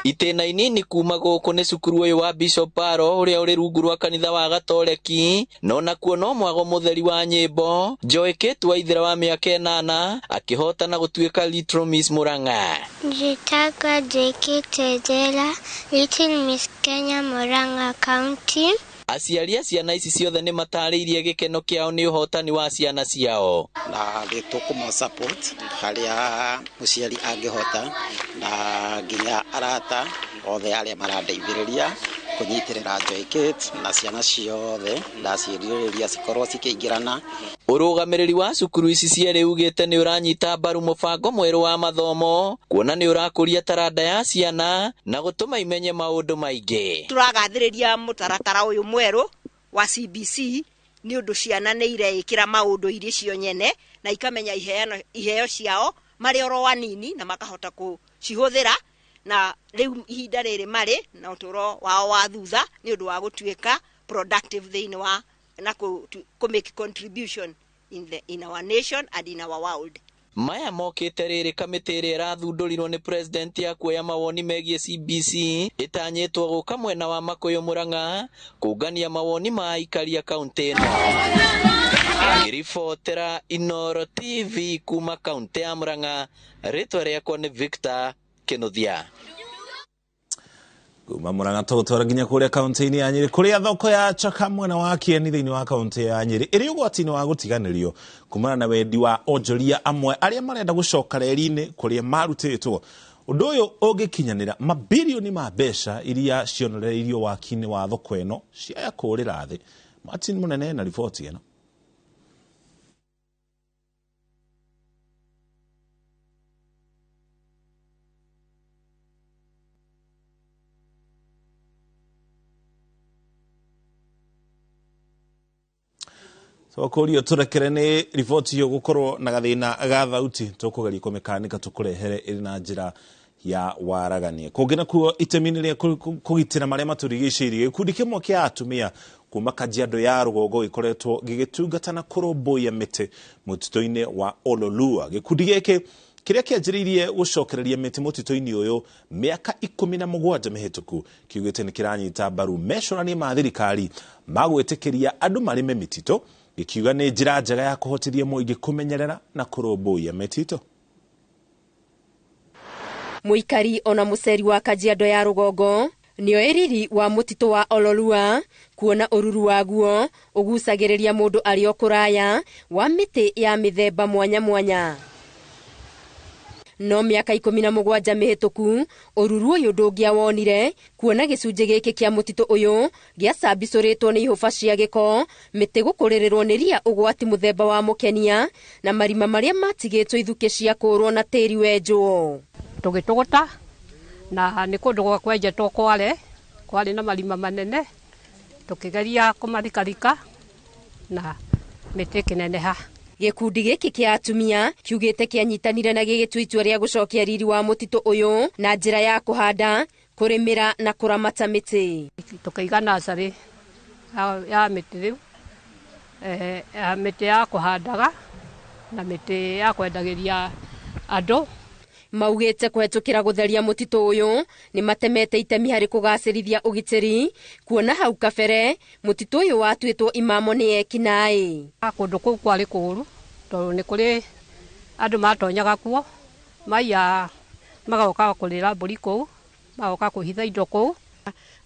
Itĩna inini kuma gũkũ nĩ cukuru ũyũ wa Bishop Paro ũrĩa ũrĩ rungu rwa kanitha wa Gatoreki, no nakuo no mwago mũtheri wa nyĩmbo Joy Kate Waithera wa mĩaka 8 akĩhotana gũtuĩka Little Miss Murang'a. Njĩtagwo Joy Kate Waithera, Little Miss Kenya, Murang'a County. Aciari a ciana ici ciothe nĩ matarĩirie gĩkeno kĩao nĩ ũhotani wa ciana ciao. Na nĩ tũkũma support harĩa mũciari angĩhota na nginya arata othe arĩa marandeithĩrĩria Kũnyitĩrĩra Joy Kids na ciana ciothe ndaciĩrirĩria cikorwo cikĩingĩrana. Ũrũgamĩrĩri wa cukuru ici cierĩ ugĩte nĩ ũranyita mbaru mũbango mwerũ wa mathomo kuona nĩ ũrakũria taranda ya ciana na gũtũma imenye maũndũ maingĩ. Tũragathĩrĩria mũtaratara ũyũ mwerũ wa CBC nĩ ũndũ ciana nĩ ireĩkĩra maũndũ irĩ cio nyene na ikamenya iheo ciao marĩ oro anini na makahota kũcihũthĩra na rĩu ihinda rĩrĩ marĩ na ũtũro wao wa thutha nĩ ũndũ wa gũtuĩka productive thĩinĩ wa na kũ make contribution in our nation and in our world. Maya mokĩte rĩrĩ kamĩtĩ ĩrĩa ĩrathundũrirwo nĩ president ya kuoya mawoni megiĩ CBC ĩtanyĩtwo gũka mwena wa Makuyu Murang'a kũngania mawoni ma aikari a kaũntĩ ĩno. Ngĩribotera Inooro TV kuma kaũntĩ ya Murang'a, rĩtwa rĩakwa nĩ Victor Kinuthia. Kuma Murang'a tũgũtwara nginya kũrĩa kaũntĩ-inĩ ya Nyĩrĩ kũrĩa thoko ya Chaka mwena wa Kieni thĩinĩ wa kaũntĩ ya Nyĩrĩ ĩrĩ ũgwati-inĩ wa gũtiganĩrio kumana na wendi wa onjoria amwe arĩa marenda gũcoka reri-inĩ kũrĩa marutĩtwo. Ũndũ ũyũ ũngĩkinyanĩra mabirioni ma mbeca iria cionereirio waki-inĩ wa thoko ĩno ciaya kũũrĩra thĩ. Martin Mũnene na riboti ĩno. Twakurio turekere nĩ riboti iyo gukorwo na gathina ga thauti tukugeria kũmĩkanika tũkũrehere ĩrĩ na njĩra ya waragania. Kũngĩ nakuo itemi-inĩ rĩa kũgitĩra marĩa matũrigicĩirie, gĩkundi kĩmwe kĩa atumia kuma Kajiado ya rũgongo gĩkoretwo gĩgĩtungata na kũrũmbũiya mĩtĩ mũtitũ-inĩ wa Ololua. Gĩkundi gĩkĩ kĩrĩa kĩanjĩrĩirie gũcokereria mĩtĩ mũtitũ-inĩ ũyũ mĩaka 17 mĩhĩtũku kiugĩte nĩ kĩranyita mbaru mecũrania ma thirikari ma gwĩtĩkĩria andũ marĩme mĩtitũ, gĩkiuga nĩ njĩra njega ya kũhotithia mũingĩ kũmenyerera na kũrũmbũiya mĩtitũ. Mũikari ona mũceri wa Kajiado ya rũgongo nĩoĩ riri wa mũtitũ wa Ololua kuona ũruru waguo ũgucagĩrĩria mũndũ arĩ o kũraya wa mĩtĩ ya mĩthemba mwanya mwanya. No mĩaka 17 mĩhĩtũku ũruru ũyũ ndũngĩawonire kuona gĩcunjĩ gĩkĩ kĩa mũtitũ ũyũ gĩacambicũrĩtwo nĩ ihũba cia gĩko, mĩtĩ gũkũrĩrĩrwo nĩ ria ũgwati mũthemba wa mũkenia na marima marĩa matigĩtwo ithukĩ cia kũũrwo na tĩri wenjwo. Tũgĩtũgũta na nĩ kũndũ gwa kwenjetwo kware kwarĩ na marima manene, tũkĩgeria kũmathikarika na mĩtĩ ĩkĩneneha. Gĩkundi gĩkĩ kĩa atumia kiugĩte kĩanyitanire na gĩgĩtua itua rĩa gũcokia riri wa mũtitũ ũyũ na njĩra ya kũhanda, kũrĩmĩra na kũramata mĩtĩ. Tũkĩiga nursery ya mĩtĩ rĩu, ya mĩtĩ ya kũhandaga na mĩtĩ ya kwendagĩria andũ. Maugĩte kũhetũkĩra gũtheria mũtitũ ũyũ nĩ matemete itemi harĩ kũgacĩrithia ũgitĩri kuona hau kabere mũtitũ ũyũ watuĩtwo imamo nĩ ekinaĩ. Kũndũ kũu kwarĩ kũũru tondũ nĩ kũrĩ andũ matonyaga kuo maiya magoka kũrĩra mbũri kũu, magoka kũhitha indo kũu.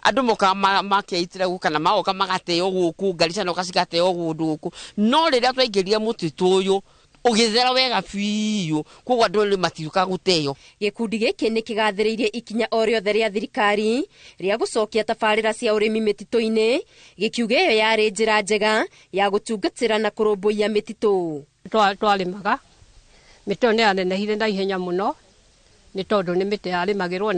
Andũ moka makeitĩra gũkũ kana magoka magateo gũkũ, ngari cianoka cigateo kũndũ gũkũ, no rĩrĩa twaingĩria mũtitũ ũyũ ũgĩthera wega biũ, koguo andũ nĩ matiũkaga gũteo. Gĩkundi gĩkĩ nĩ kĩgathĩrĩirie ikinya o rĩothe rĩa thirikari rĩa gũcokia tabarĩra cia ũrĩmi mĩtitũ-inĩ, gĩkiuga ĩyo yarĩ njĩra njega ya gũtungatĩra na kũrũmbũiya mĩtitũ. Twarĩmaga mĩtĩ ĩyo nĩ yanenehire na ihenya mũno nĩ tondũ nĩ mĩtĩ yarĩmagĩrwo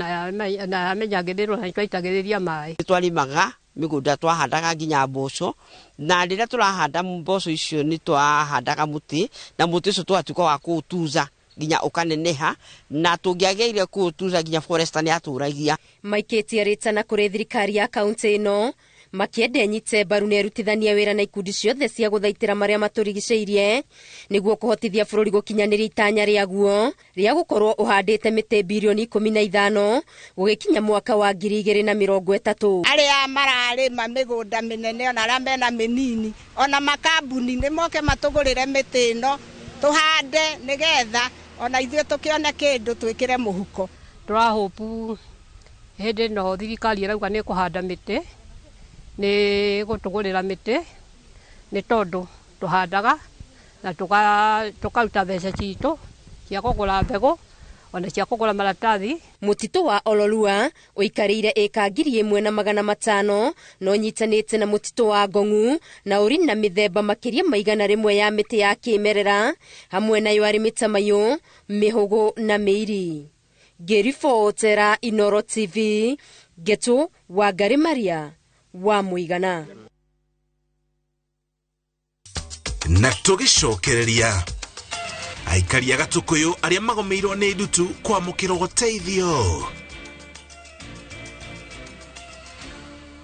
na yamenyagĩrĩrwo na nĩtwaitagĩrĩria maĩ. Twarĩmaga mĩgũnda twahandaga nginya mboco, na rĩrĩa tũrahanda mboco icio nĩ twahandaga mũtĩ, na mũtĩ ũcio twatuĩka wa kũũtuza nginya ũkaneneha, na tũngĩagĩire kũũtuza nginya forester nĩ atũragia. Maikĩtie rĩtana kũrĩ thirikari ya kaũntĩ ĩno makĩenda ĩnyite mbaru na ĩrutithanie wĩra na ikundi ciothe cia gũthaitĩra marĩa matũrigicĩirie nĩguo kũhotithia bũrũri gũkinyanĩria itanya rĩaguo rĩa gũkorwo ũhandĩte mĩtĩ birioni 15 gũgĩkinya mwaka wa 2030. Arĩa mararĩma mĩgũnda mĩnene ona arĩa mena mĩnini ona makambuni nĩ moke matũgũrĩre mĩtĩ ĩno tũhande nĩgetha ona ithuĩ tũkĩone kĩndũ twĩkĩre mũhuko. Tũrahopu hĩndĩ ĩno thirikari ĩrauga nĩ kũhanda mĩtĩ, nĩ gũtũgũrĩra mĩtĩ nĩ tondũ tũhandaga na tũkaruta mbeca citũ cia kũgũra mbegũ Ona cia kũgũra maratathi. Mũtitũ wa Ololua ũikarĩire ĩka 1500 na ũnyitanĩte na mũtitũ wa Ngong'u na ũrĩ na mĩthemba makĩria ma 100 ya mĩtĩ ya kĩmerera, hamwe nayo arĩ mĩtamaiyũ, mĩhũgũ na mĩiri. Ngĩribotera Inoro TV, Ngetu Wangari Maria wa Mũigana. Na tũgĩcokereria aikari a Gatukuyu arĩa magomeirwo nĩ ndutu kwamũkĩra ũteithio.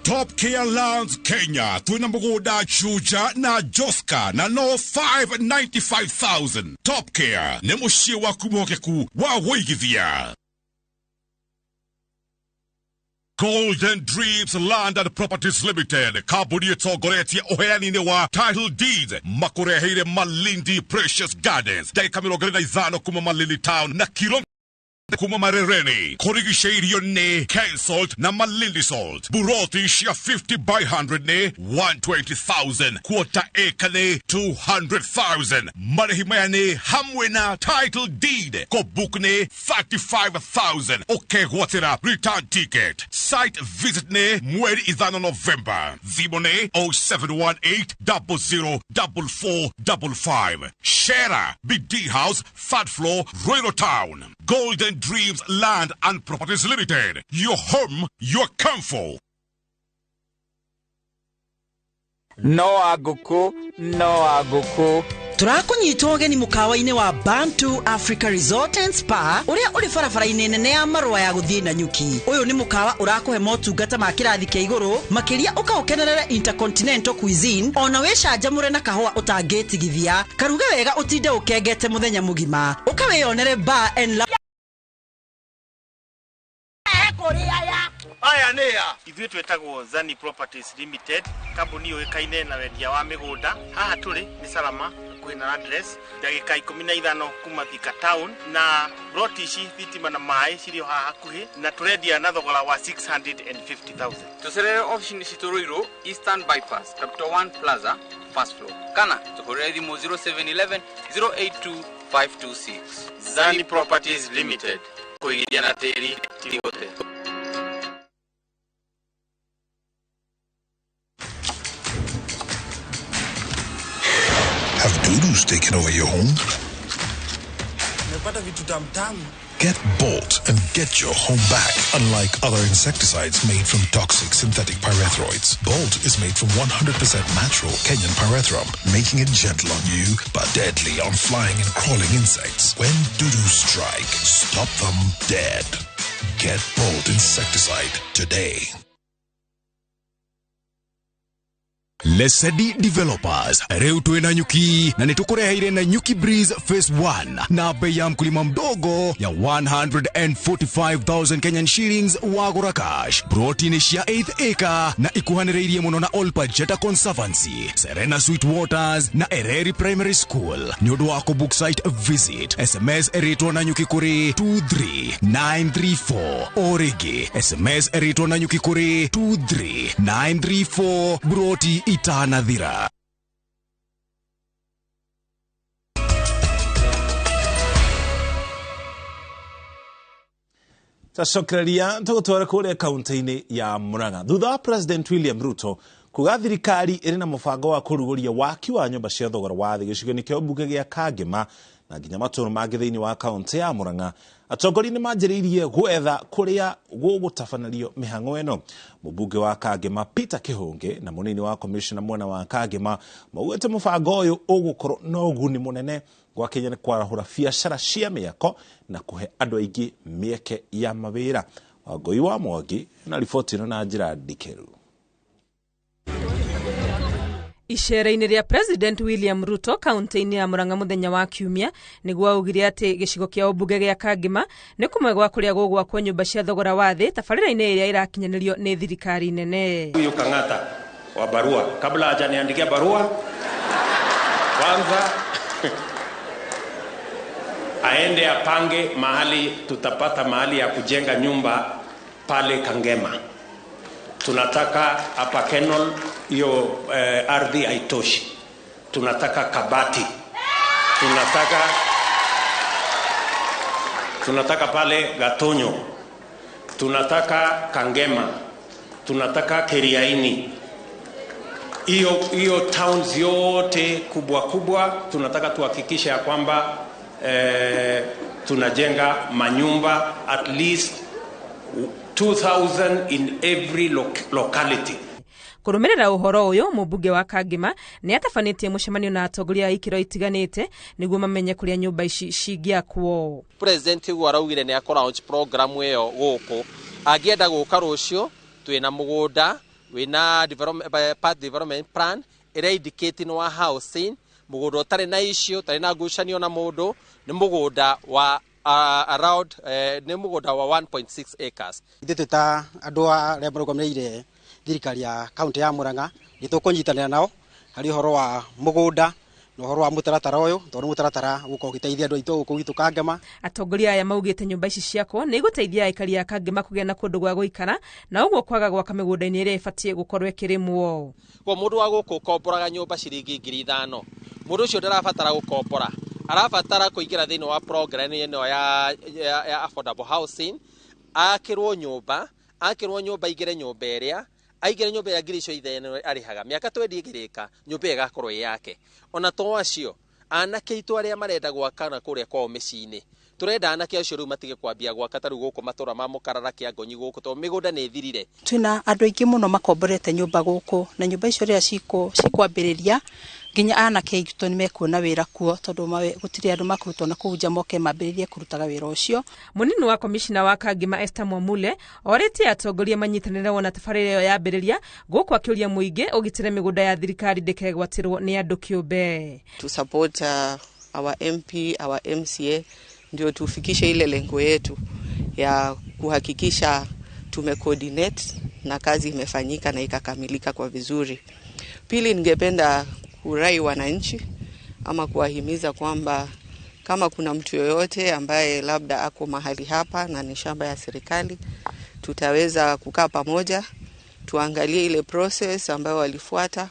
Top Care Lands Kenya twina mugunda Juja na Joska na no 595,000. Top Care ni muciĩ waku mwokeku wa wũigithia. Golden Dreams Land and Properties Limited kambuni ĩtongoretie ũheani-inĩ wa title deeds makũreheire Malindi Precious Gardens ndagĩka 25 kuma Malindi Town na kilo kuma Marereni, kũrigicĩirio nĩ Ken Salt na Malindi Salt. Buroti cia 50 by 100 nĩ 120,000, quarter acre nĩ 200,000. Marĩhi maya nĩ hamwe na title deed, kũbook nĩ 35,000, ũkegwatĩra return ticket. Site visit nĩ mweri 5 November. Thimũ nĩ 0718 00 4455. Shera BD House, third floor, Royal Town. Golden Dreams Land and Properties Limited. Your home, your comfort. No aguku, no aguku. Tũrakũnyita ũgeni mũkawa-inĩ wa Bantu Africa Resort and Spa ũrĩa ũrĩ barabara-inĩ nene ya marũa ya gũthiĩ Nanyuki. Ũyũ nĩ mũkawa ũrakũhe motungata ma kĩrathi kĩa igũrũ, makĩria ũkaũkenerere intercontinental cuisine, ona wĩcanjamũre na kahũa ũtangĩtigithia. Karuge wega ũtinde ũkengete mũthenya mũgima. Ũkawĩyonere bar and lounge. Aya nĩ ya ithuĩ twĩtagwo Zani Properties Limited, kambuni yũĩkaine na wendia wa mĩgũnda. Haha tũrĩ nĩ Salama hakuhĩ na address ndagĩka 15 kuma Thika Town, na broti ici thitima na maĩ cirĩ o haha hakuhĩ, na tũrendia na thogora wa 650,000. Tũcerere ofici-inĩ citũ Ruiru, Eastern Bypass, Capital One Plaza, first floor, kana tũhũrĩre thimũ 0711 082 526. Zani Properties Limited, kũigithia na tĩri ti gũte. Have dudus taken over your home? Get Bolt and get your home back. Unlike other insecticides made from toxic synthetic pyrethroids, Bolt is made from 100% natural Kenyan pyrethrum, making it gentle on you but deadly on flying and crawling insects. When dudus strike, stop them dead. Get Bolt insecticide today. Lesedi Developers rĩu twĩ na nyuki na nĩtũkũreheire na Nyuki Breeze Phase 1 na bei ya mkulima mdogo ya 145,000 Kenyan shillings wagũra cash. Broti nĩ cia 8 acre na ikuhanĩrĩirie mũno na Olpajeta Conservancy, Serena Sweet Waters na Ereri Primary School. Nĩ ũndũ wa kũbook site visit, SMS ĩrĩtwo na nyuki kũrĩ 23934 o rĩngĩ SMS ĩrĩtwo na nyuki kũrĩ 23934 broti itanathira. Tacokereria tũgũtwara kũrĩa kaunti-inĩ ya Murang'a thutha wa President William Ruto kuga thirikari ĩrĩ na mũbango wa kũrugũria waki wa nyũmba cia thogora wa thĩ gĩcigo-inĩ kĩa mbunge gĩa Kangema na nginya matũũra mangĩ thĩinĩ wa kaunti ya Murang'a. Atongoria nĩ manjĩrĩirie gwetha kũrĩa gũgũtabanĩrio mĩhang'o ĩno. Mũmbunge wa Kangema Peter Kihungi na mũnini wa commissioner mwena wa Kangema maugĩte mũbango ũyũ ũgũkorwo na ũguni mũnene gwa Kenya nĩ kwarahũra biacara cia mĩako na kũhe andũ aingĩ mĩeke ya mawĩra. Wangũi wa Mwangi na riboti ĩno na njĩra ndikĩru. Icera-inĩ rĩa President William Ruto kaunti-inĩ ya Murang'a mũthenya wa Kiumia nĩguo augire atĩ gĩcigo kĩa ũmbunge gĩa Kangema nĩ kũmwe gwa kũrĩa gũgwakwo nyũmba cia thogora wa thĩ tabarĩra-inĩ ĩrĩa ĩrakinyanĩrio nĩ thirikari nene. Huyu Kang'ata wa barua, kabla hajaniandikia barua kwanza aende apange mahali tutapata mahali ya kujenga nyumba pale Kangema. Tunataka hapa Kenol hiyo ardhi haitoshi. Tunataka Kabati. Tunataka pale Gatonyo, tunataka Kangema, tunataka Keriaini. Hiyo towns yote kubwa kubwa tunataka tuhakikishe ya kwamba tunajenga manyumba at least 2000 in every locality. Kurumirira uhoro uyu mubunge wa Kangema ni atabanĩtie mũcemanio na atongoria a ikĩro itiganĩte nĩguo mamenye kũrĩa nyũmba ici cingĩakwo. President uguo araugire nĩ akũ launch program ĩyo gũkũ, angĩenda gũka rũciũ twĩna mũgũnda wĩna path development plan ĩrĩa indicate nĩ wa housing, mũgũnda ũtarĩ na issue, ũtarĩ na ngucanio na mũndũ, nĩ mũgũnda wa around nĩ mũgũnda wa 1.6 acres. Ithuĩ twĩ ta andũ arĩa marũgamĩrĩire thirikari ya kaunti ya Murang'a nĩ tũkũnyitanĩra nao harĩ ũhoro wa mũgũnda na ũhoro wa mũtaratara ũyũ, tondũ nĩ mũtaratara ũgũkorwo ũgĩteithia andũ aitũ gũkũ gwitũ Kangema. Atongoria aya maugĩte nyũmba ici ciakwo nĩ igũteithia aikari a Kangema kũgĩa na kũndũ gwa gũikara na ũguo kwaga gwaka mĩgũnda-inĩ ĩrĩa ĩbatiĩ gũkorwo ĩkĩrĩmwo. Kwa mũndũ wa gũkũ ũkomboraga nyũmba ciringi 5,000, mũndũ ũcio ndarabatara gũkombora, arabatara kũingĩra thĩinĩ wa program ĩno ya affordable housing, akĩrwo nyũmba aingĩre nyũmba ĩrĩa aingĩre nyũmba ya 5,000 arĩhaga mĩaka 20 ĩngĩrĩka nyũmba ĩgakorwo ĩ yake. Ona to acio anake aitũ arĩa marenda gwaka na kũrĩa kwao mĩciĩ-inĩ, tũrenda anake acio rĩu matige kwambia gwaka ta rĩu gũkũ matũra ma Mũkarara Kĩangonyi gũkũ tondũ mĩgũnda nĩ ĩthirire. Twĩna andũ aingĩ mũno makomborete nyũmba gũkũ, na nyũmba icio rĩrĩa cikwambĩrĩria nginya anake aitũ nĩ mekuona wĩra kuo, tondũ gũtirĩ andũ makũrutwo na kũu nja moke mambĩrĩrie kũrutaga wĩra ũcio. Mũnini wa komishina wa Kangema Esther Mwamule orĩtie atongoria manyitanĩre wona tabarĩra ĩyo yambĩrĩria gũkũ akĩũria mũingĩ ũgitĩre mĩgũnda ya thirikari ndĩkegwatĩrwo nĩ andũ kĩũmbe. To support our MP, our MCA ndio tufikishe ile lengo yetu ya kuhakikisha tumecoordinate na kazi imefanyika na ikakamilika kwa vizuri. Pili, ningependa kurai wananchi ama kuwahimiza kwamba kama kuna mtu yoyote ambaye labda ako mahali hapa na ni shamba ya serikali, tutaweza kukaa pamoja tuangalie ile process ambayo walifuata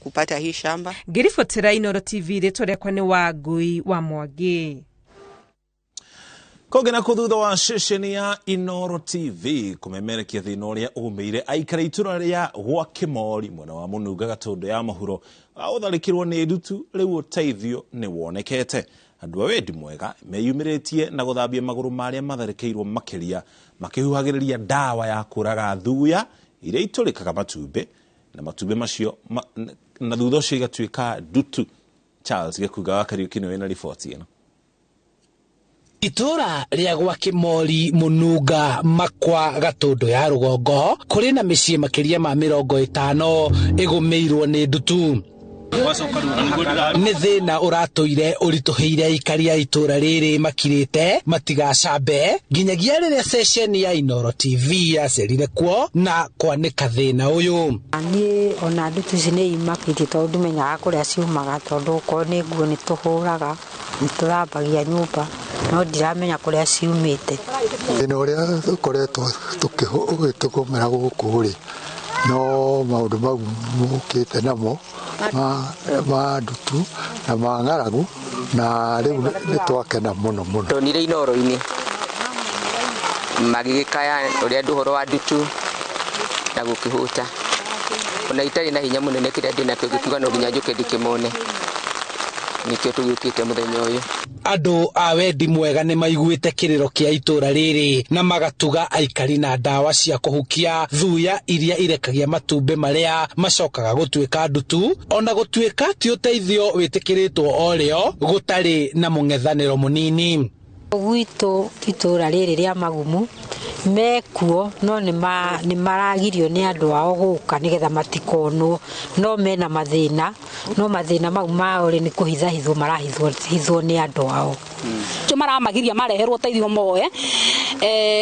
kupata hii shamba. Ngĩribotera Inooro TV rĩtwa rĩakwa nĩ Wangui wa Mwangi. Kũngĩ na kũ thutha wa ceceni ya Inooro TV kũmemerekia thĩna ũrĩa ũgũmĩire aikari itũra rĩa gwa Kĩmori mwena wa Mũnunga Gatũndũ ya mũhuro ũtharĩkĩrwo nĩ ndutu, rĩu ũteithio nĩ wonekete. Andũ a wendi mwega meyumĩrĩtie na gũthambia magũrũ marĩa matharĩkĩirwo makĩria makĩhuhagĩrĩria ndawa ya kũraga thuya iria itũrĩkaga matumbĩ na matumbĩ macio na thutha ũcio igatuĩka ndutu. Charles Gĩkunga wa Kariũki nĩwe wĩna riboti ĩno. Itũra rĩa gwa Kĩmori Mũnunga Makwa Gatũndũ ya rũgongo kũrĩ na mĩciĩ makĩria ma 50 ĩgũmĩirwo nĩ ndutu. Nĩ thĩna ũratũire ũritũhĩire aikari a itũra rĩrĩ makirĩte matigacambe nginyagia rĩrĩa ceceni ya Inooro TV yacerire kuo na kwanĩka thĩna ũyũ. Niĩ ona ndutu ici nĩ imakĩtie tondũ ndimenyaga kũrĩa ciumaga, tondũ okorwo nĩ nguo nĩ tũhũraga, nĩ tũthambagia nyũmba, no ndiramenya kũrĩa ciumĩte. Thĩna ũrĩa tũkoretwo tũkĩgũmĩra gũkũ rĩ, no maũndũ mau mũkĩte namo ma ndutu na ma ng'aragu, na rĩu nĩ twakena mũno mũno. Ndonire Inooro-inĩ magĩgĩkaya ũrĩa andũ ũhoro wa ndutu na gũkĩhũta, ona itarĩ na hinya mũnene kĩrĩa ndĩnakĩo ngĩkiuga no nginya njũke ndĩkĩmone, nĩkĩo tũgĩũkĩte mũthenya ũyũ. Andũ a wendi mwega nĩ maiguĩte kĩrĩro kĩa itũra rĩrĩ na magatuga aikari na ndawa cia kũhukia thuya iria irekagia matumbĩ marĩa macokaga gũtuĩka ndutu, ona gũtuĩka ti ũteithio wĩtĩkĩrĩtwo o rĩo gũtarĩ na mũng'ethanĩro mũnini. Gwitũ itũra rĩrĩ rĩa Magumu mekuo no nĩ maragirio nĩ andũ ao gũka nĩgetha matikonwo, no mena mathĩna, no mathĩna mau mao rĩ nĩ kũhithahithwo marahithwo nĩ andũ ao. Acio maramagiria mareherwo ũteithio moe,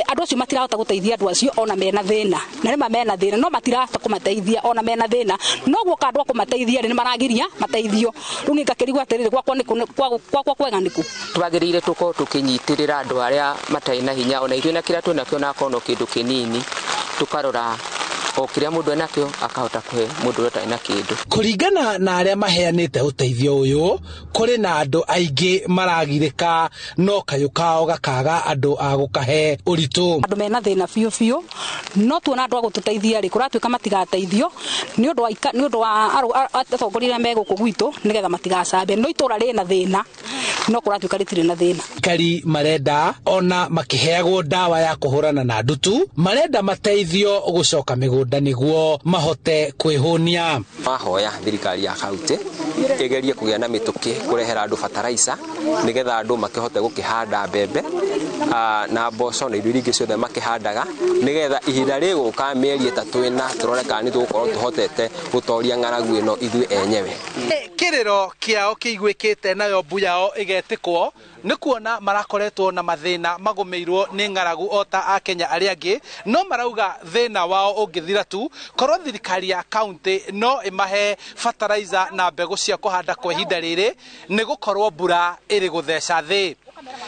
andũ acio matirahota gũteithia andũ acio ona mena thĩna, na nĩma mena thĩna no matirahota kũmateithia ona mena thĩna, no guoka andũ a kũmateithia rĩ nĩ maragiria mateithio. Rĩu niĩ ngakĩrigwo atĩrĩrĩ, gwakwa nĩkũ, gwakwa kwega nĩkũ? Twagĩrĩire tũkorwo tũkĩnyitĩrĩra andũ arĩa matarĩ na hinya, ona ithuĩ na kĩrĩa twĩnakĩo na akorwo no kĩndũ kĩnini, tũkarora O kĩrĩa mũndũ enakĩo akahota kũhe mũndũ ũrĩa ũtarĩ na kĩndũ. Kũringana na arĩa maheanĩte ũteithio ũyũ, kũrĩ na andũ aingĩ maragirĩka no kayũ kao gakaga andũ a gũkahe ũritũ. Andũ mena thĩna biũ biũ, no tuona andũ a gũtũteithia rĩ, kũratuĩka matigateithio nĩ ũndũ wa atongoria arĩa me gũkũ gwitũ nĩgetha matigacambe. No itũra rĩna thĩna, no kũratuĩka rĩtirĩ na thĩna. Aikari marenda ona makĩheagwo ndawa ya kũhũrana na ndutu, marenda mateithio gũcoka mĩgũnda nĩguo mahote kwĩhũnia. Mahoya thirikari ya kaunti ĩgerie kũgĩa na mĩtũkĩ kũrehera andũ bataraica nĩgetha andũ makĩhote gũkĩhanda mbembe na mboco na indo iria ingĩ ciothe makĩhandaga, nĩgetha ihinda rĩgũka mĩeri 3 ĩna tũrore kana nĩ tũgũkorwo tũhotete gũtoria ng'aragu ĩno ithuĩ enyewe. Kĩrĩro kĩao kĩiguĩkĩte nayo mbu yao ĩgetĩkwo nĩ kuona marakoretwo na mathĩna magũmĩirwo nĩ ng'aragu o ta Akenya arĩa angĩ, no marauga thĩna wao ũngĩthira tu korwo thirikari ya kaunti no ĩmahe fertilizer na mbegũ cia kũhanda kwa ihinda rĩrĩ, nĩ gũkorwo mbura ĩrĩ gũtheca thĩ.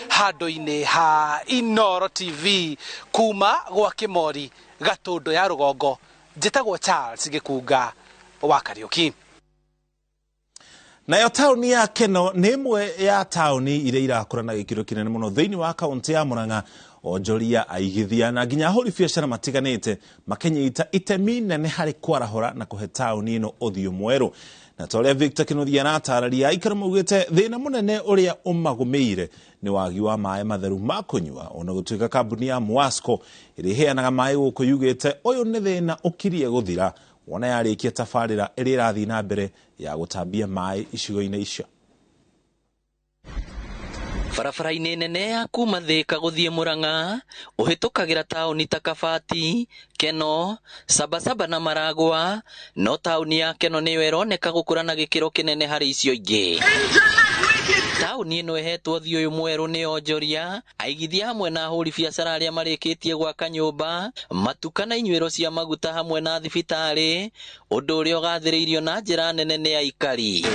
Handũ-inĩ ha Inooro TV kuma gwa Kĩmori, Gatũndũ ya Rũgongo, njĩtagwo Charles Gĩkunga wa Kariũki. Nayo taũni ya Keno nĩ ĩmwe ya taũni iria irakũra na gĩkĩro kĩnene mũno thĩinĩ wa kaunti ya Murang'a. Onjoria, aigithia na nginya ahũri biacara matiganĩte makĩnyita itemi nene harĩ kwarahũra na kũhe taũni ĩno ũthiũ mwerũ. Na ta ũrĩa Victor Kĩnuthia aratarĩria, aikari maugĩte thĩna mũnene ũrĩa ũmagũmĩire nĩ wagi wa maĩ matheru ma kũnyua, ona gũtuĩka kambuni ya Mwasco ĩrĩa ĩheanaga maĩ gũkũ yugĩte ũyũ nĩ thĩna ũkirie gũthira wona yarĩkia tabarĩra ĩrĩa ĩrathiĩ na mbere ya gũtambia maĩ icigo-inĩ icio. Barabara-inĩ nene ya kuma Thĩka gũthiĩ Murang'a ũhĩtũkagĩra taũni ta Kabati, Keno, Sabasaba na Maragwa, no taũni ya Keno nĩyo ĩroneka gũkũra na gĩkĩro kĩnene harĩ icio ingĩ. Taũni ĩno ĩhetwo ũthiũ ũyũ mwerũ nĩ onjoria, aigithia hamwe na ahũri biacara arĩa marĩkĩtie gwaka nyũmba, matuka na inyuĩro cia maguta hamwe na thibitarĩ, ũndũ ũrĩa ũgathĩrĩirio na njĩra nene nĩ aikari.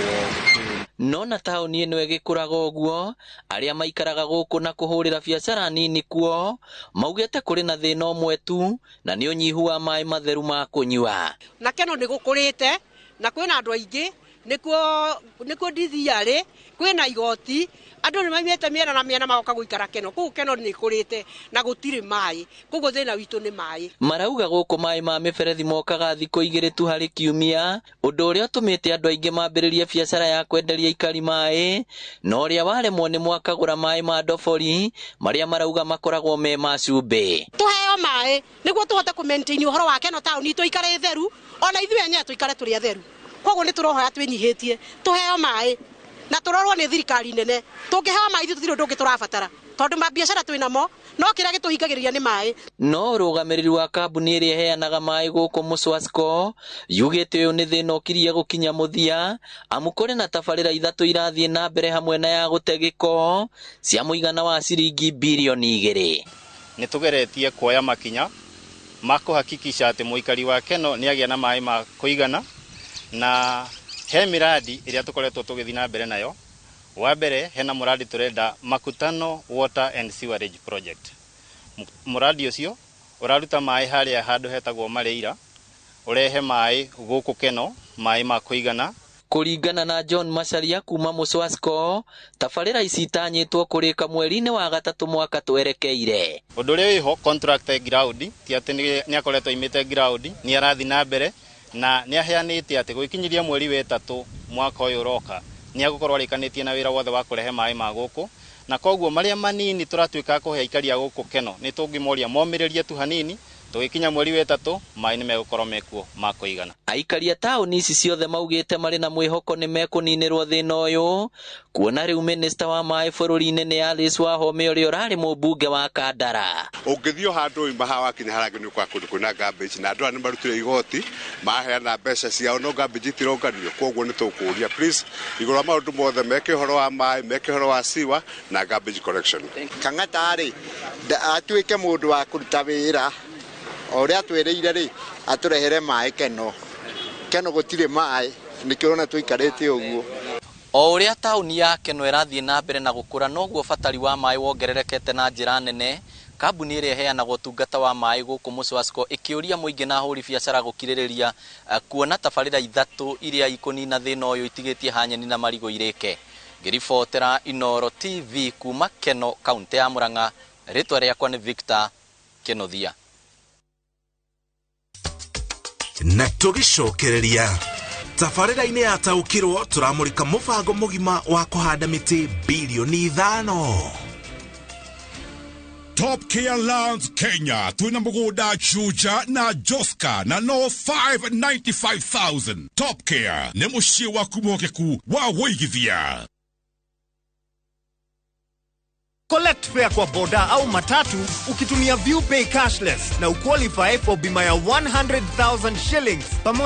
No na taũni ĩno ĩgĩkũraga ũguo, arĩa maikaraga gũkũ na kũhũrĩra biacara nini kuo maugĩte kũrĩ na thĩna ũmwe tu, na nĩ ũnyihu wa maĩ matheru ma kũnyua. Na Keno nĩ gũkũrĩte na kwĩna andũ aingĩ, nĩkuo ndithiarĩ, kwĩna igoti, andũ nĩ maimĩte mĩena na mĩena magoka gũikara Keno. Kũu Keno nĩ kũrĩte na gũtirĩ maĩ, koguo thĩna witũ nĩ maĩ. Marauga gũkũ maĩ ma mĩberethi mokaga thikũ 2 tu harĩ kiumia, ũndũ ũrĩa ũtũmĩte andũ aingĩ mambĩrĩrie biacara ya kwenderia aikari maĩ, na ũrĩa waremwo nĩ mwakagũra maĩ ma ndobori marĩa marauga makoragwo me ma cumbĩ. Tũheo maĩ nĩguo tũhote kũ maintain ũhoro wa Keno taũni tũikare theru, ona ithuĩ enyewe tũikare tũrĩ atheru. Koguo nĩ tũrohoya twĩnyihĩtie tũheo maĩ na tũrorwo nĩ thirikari nene. Tũngĩheo maĩ ithuĩ tũtirĩ ũndũ ũngĩ tũrabatara, tondũ mabiacara twĩnamo no kĩrĩa gĩtũhingagĩrĩria nĩ maĩ. No ũrũgamĩrĩri wa kambuni ĩrĩa ĩheanaga maĩ gũkũ Mũswasco yugĩte ũyũ nĩ thĩna ũkirie gũkinya mũthia, amu kũrĩ na tabarĩra 3 irathiĩ na mbere hamwe na ya gũte gĩko cia mũigana wa ciringi birioni 2. Nĩ tũgeretie kuoya makinya ma kũhakikisha atĩ mũikari wa Keno nĩ agĩa na maĩ ma kũigana, na he miradi ĩrĩa tũkoretwo tũgĩthiĩ na mbere nayo. Wa mbere hena mũradi tũrenda Makutano Water and Sewerage Project. Mũradi ũcio ũraruta maĩ harĩa handũ hetagwo Mareira, ũrehe maĩ gũkũ Keno, maĩ ma kũigana. Kũringana na John Macharia kuma Mũswasco, tabarĩra ici itanyĩtwo kũrĩka mweri-inĩ wa 3 mwaka twerekeire. Ũndũ ũrĩa wĩho contractor ground ti atĩ nĩ akoretwo aimĩte ground, nĩ arathiĩ na mbere na nĩ aheanĩte atĩ gũgĩkinyĩria mweri wa 3 mwaka ũyũ ũroka nĩ agũkorwo arĩkanĩtie na wĩra wothe wa kũrehe maĩ ma gũkũ, na koguo marĩa manini tũratuĩka kũhe aikari a gũkũ Keno nĩ tũngĩmoria momĩrĩrie tu hanini, tũgĩkinya mweri wa 3 maĩ nĩ megũkorwo mekuo ma kũigana. Aikari a taũni ici ciothe maugĩte marĩ na mwĩhoko nĩ mekũninĩrwo thĩna ũyũ, kuona rĩu minista wa maĩ bũrũri-inĩ nĩ Alice Wahome ũrĩa ũrarĩ mũmbunge wa Kandara. Ũngĩthiĩ o handũ ũima haha wakinya harĩa hangĩ nĩ ũkora kũndũ kwĩna garbage, na andũ aya nĩ marutire igoti maheana mbeca ciao, no garbage itironganio. Koguo nĩ tũkũria please igũrũ wa maũndũ mothe meke ũhoro wa maĩ, meke ũhoro wa sewer na garbage collection. Kang'ata rĩ atuĩke mũndũ wa kũruta wĩra o ũrĩa atwĩrĩire rĩ, atũrehere maĩ Keno. Keno gũtirĩ maĩ, nĩkĩo ũrona tũikarĩte ũguo. O ũrĩa taũni ya Keno ĩrathiĩ na mbere na gũkũra, noguo batari wa maĩ wongererekete na njĩra nene, Kambuni ĩrĩa ĩheanaga ũtungata wa maĩ gũkũ Mũcwasco ĩkĩũria mũingĩ na ahũri biacara gũkirĩrĩria kuona tabarĩra ithatũ iria ikũnina thĩna ũyũ itigĩtie hanyeni na marigũ irĩke. Ngĩribotera Inooro TV kuma Keno, kaunti ya Murang'a, rĩtwa rĩakwa nĩ Victor Kĩnuthia. Na tũgĩcokereria tabarĩra-inĩ ya taũkĩrwo, tũramũrĩka mũbango mũgima wa kũhanda mĩtĩ bilioni 5. Top Care Lands Kenya twina mugunda Juja na Joska na no 595,000. Top Care nĩ mũciĩ waku mwokeku wa wũigithia. Collect fare kwa boda au matatu ukitumia ViewPay cashless na uqualify for bima ya 100,000 shillings pamoja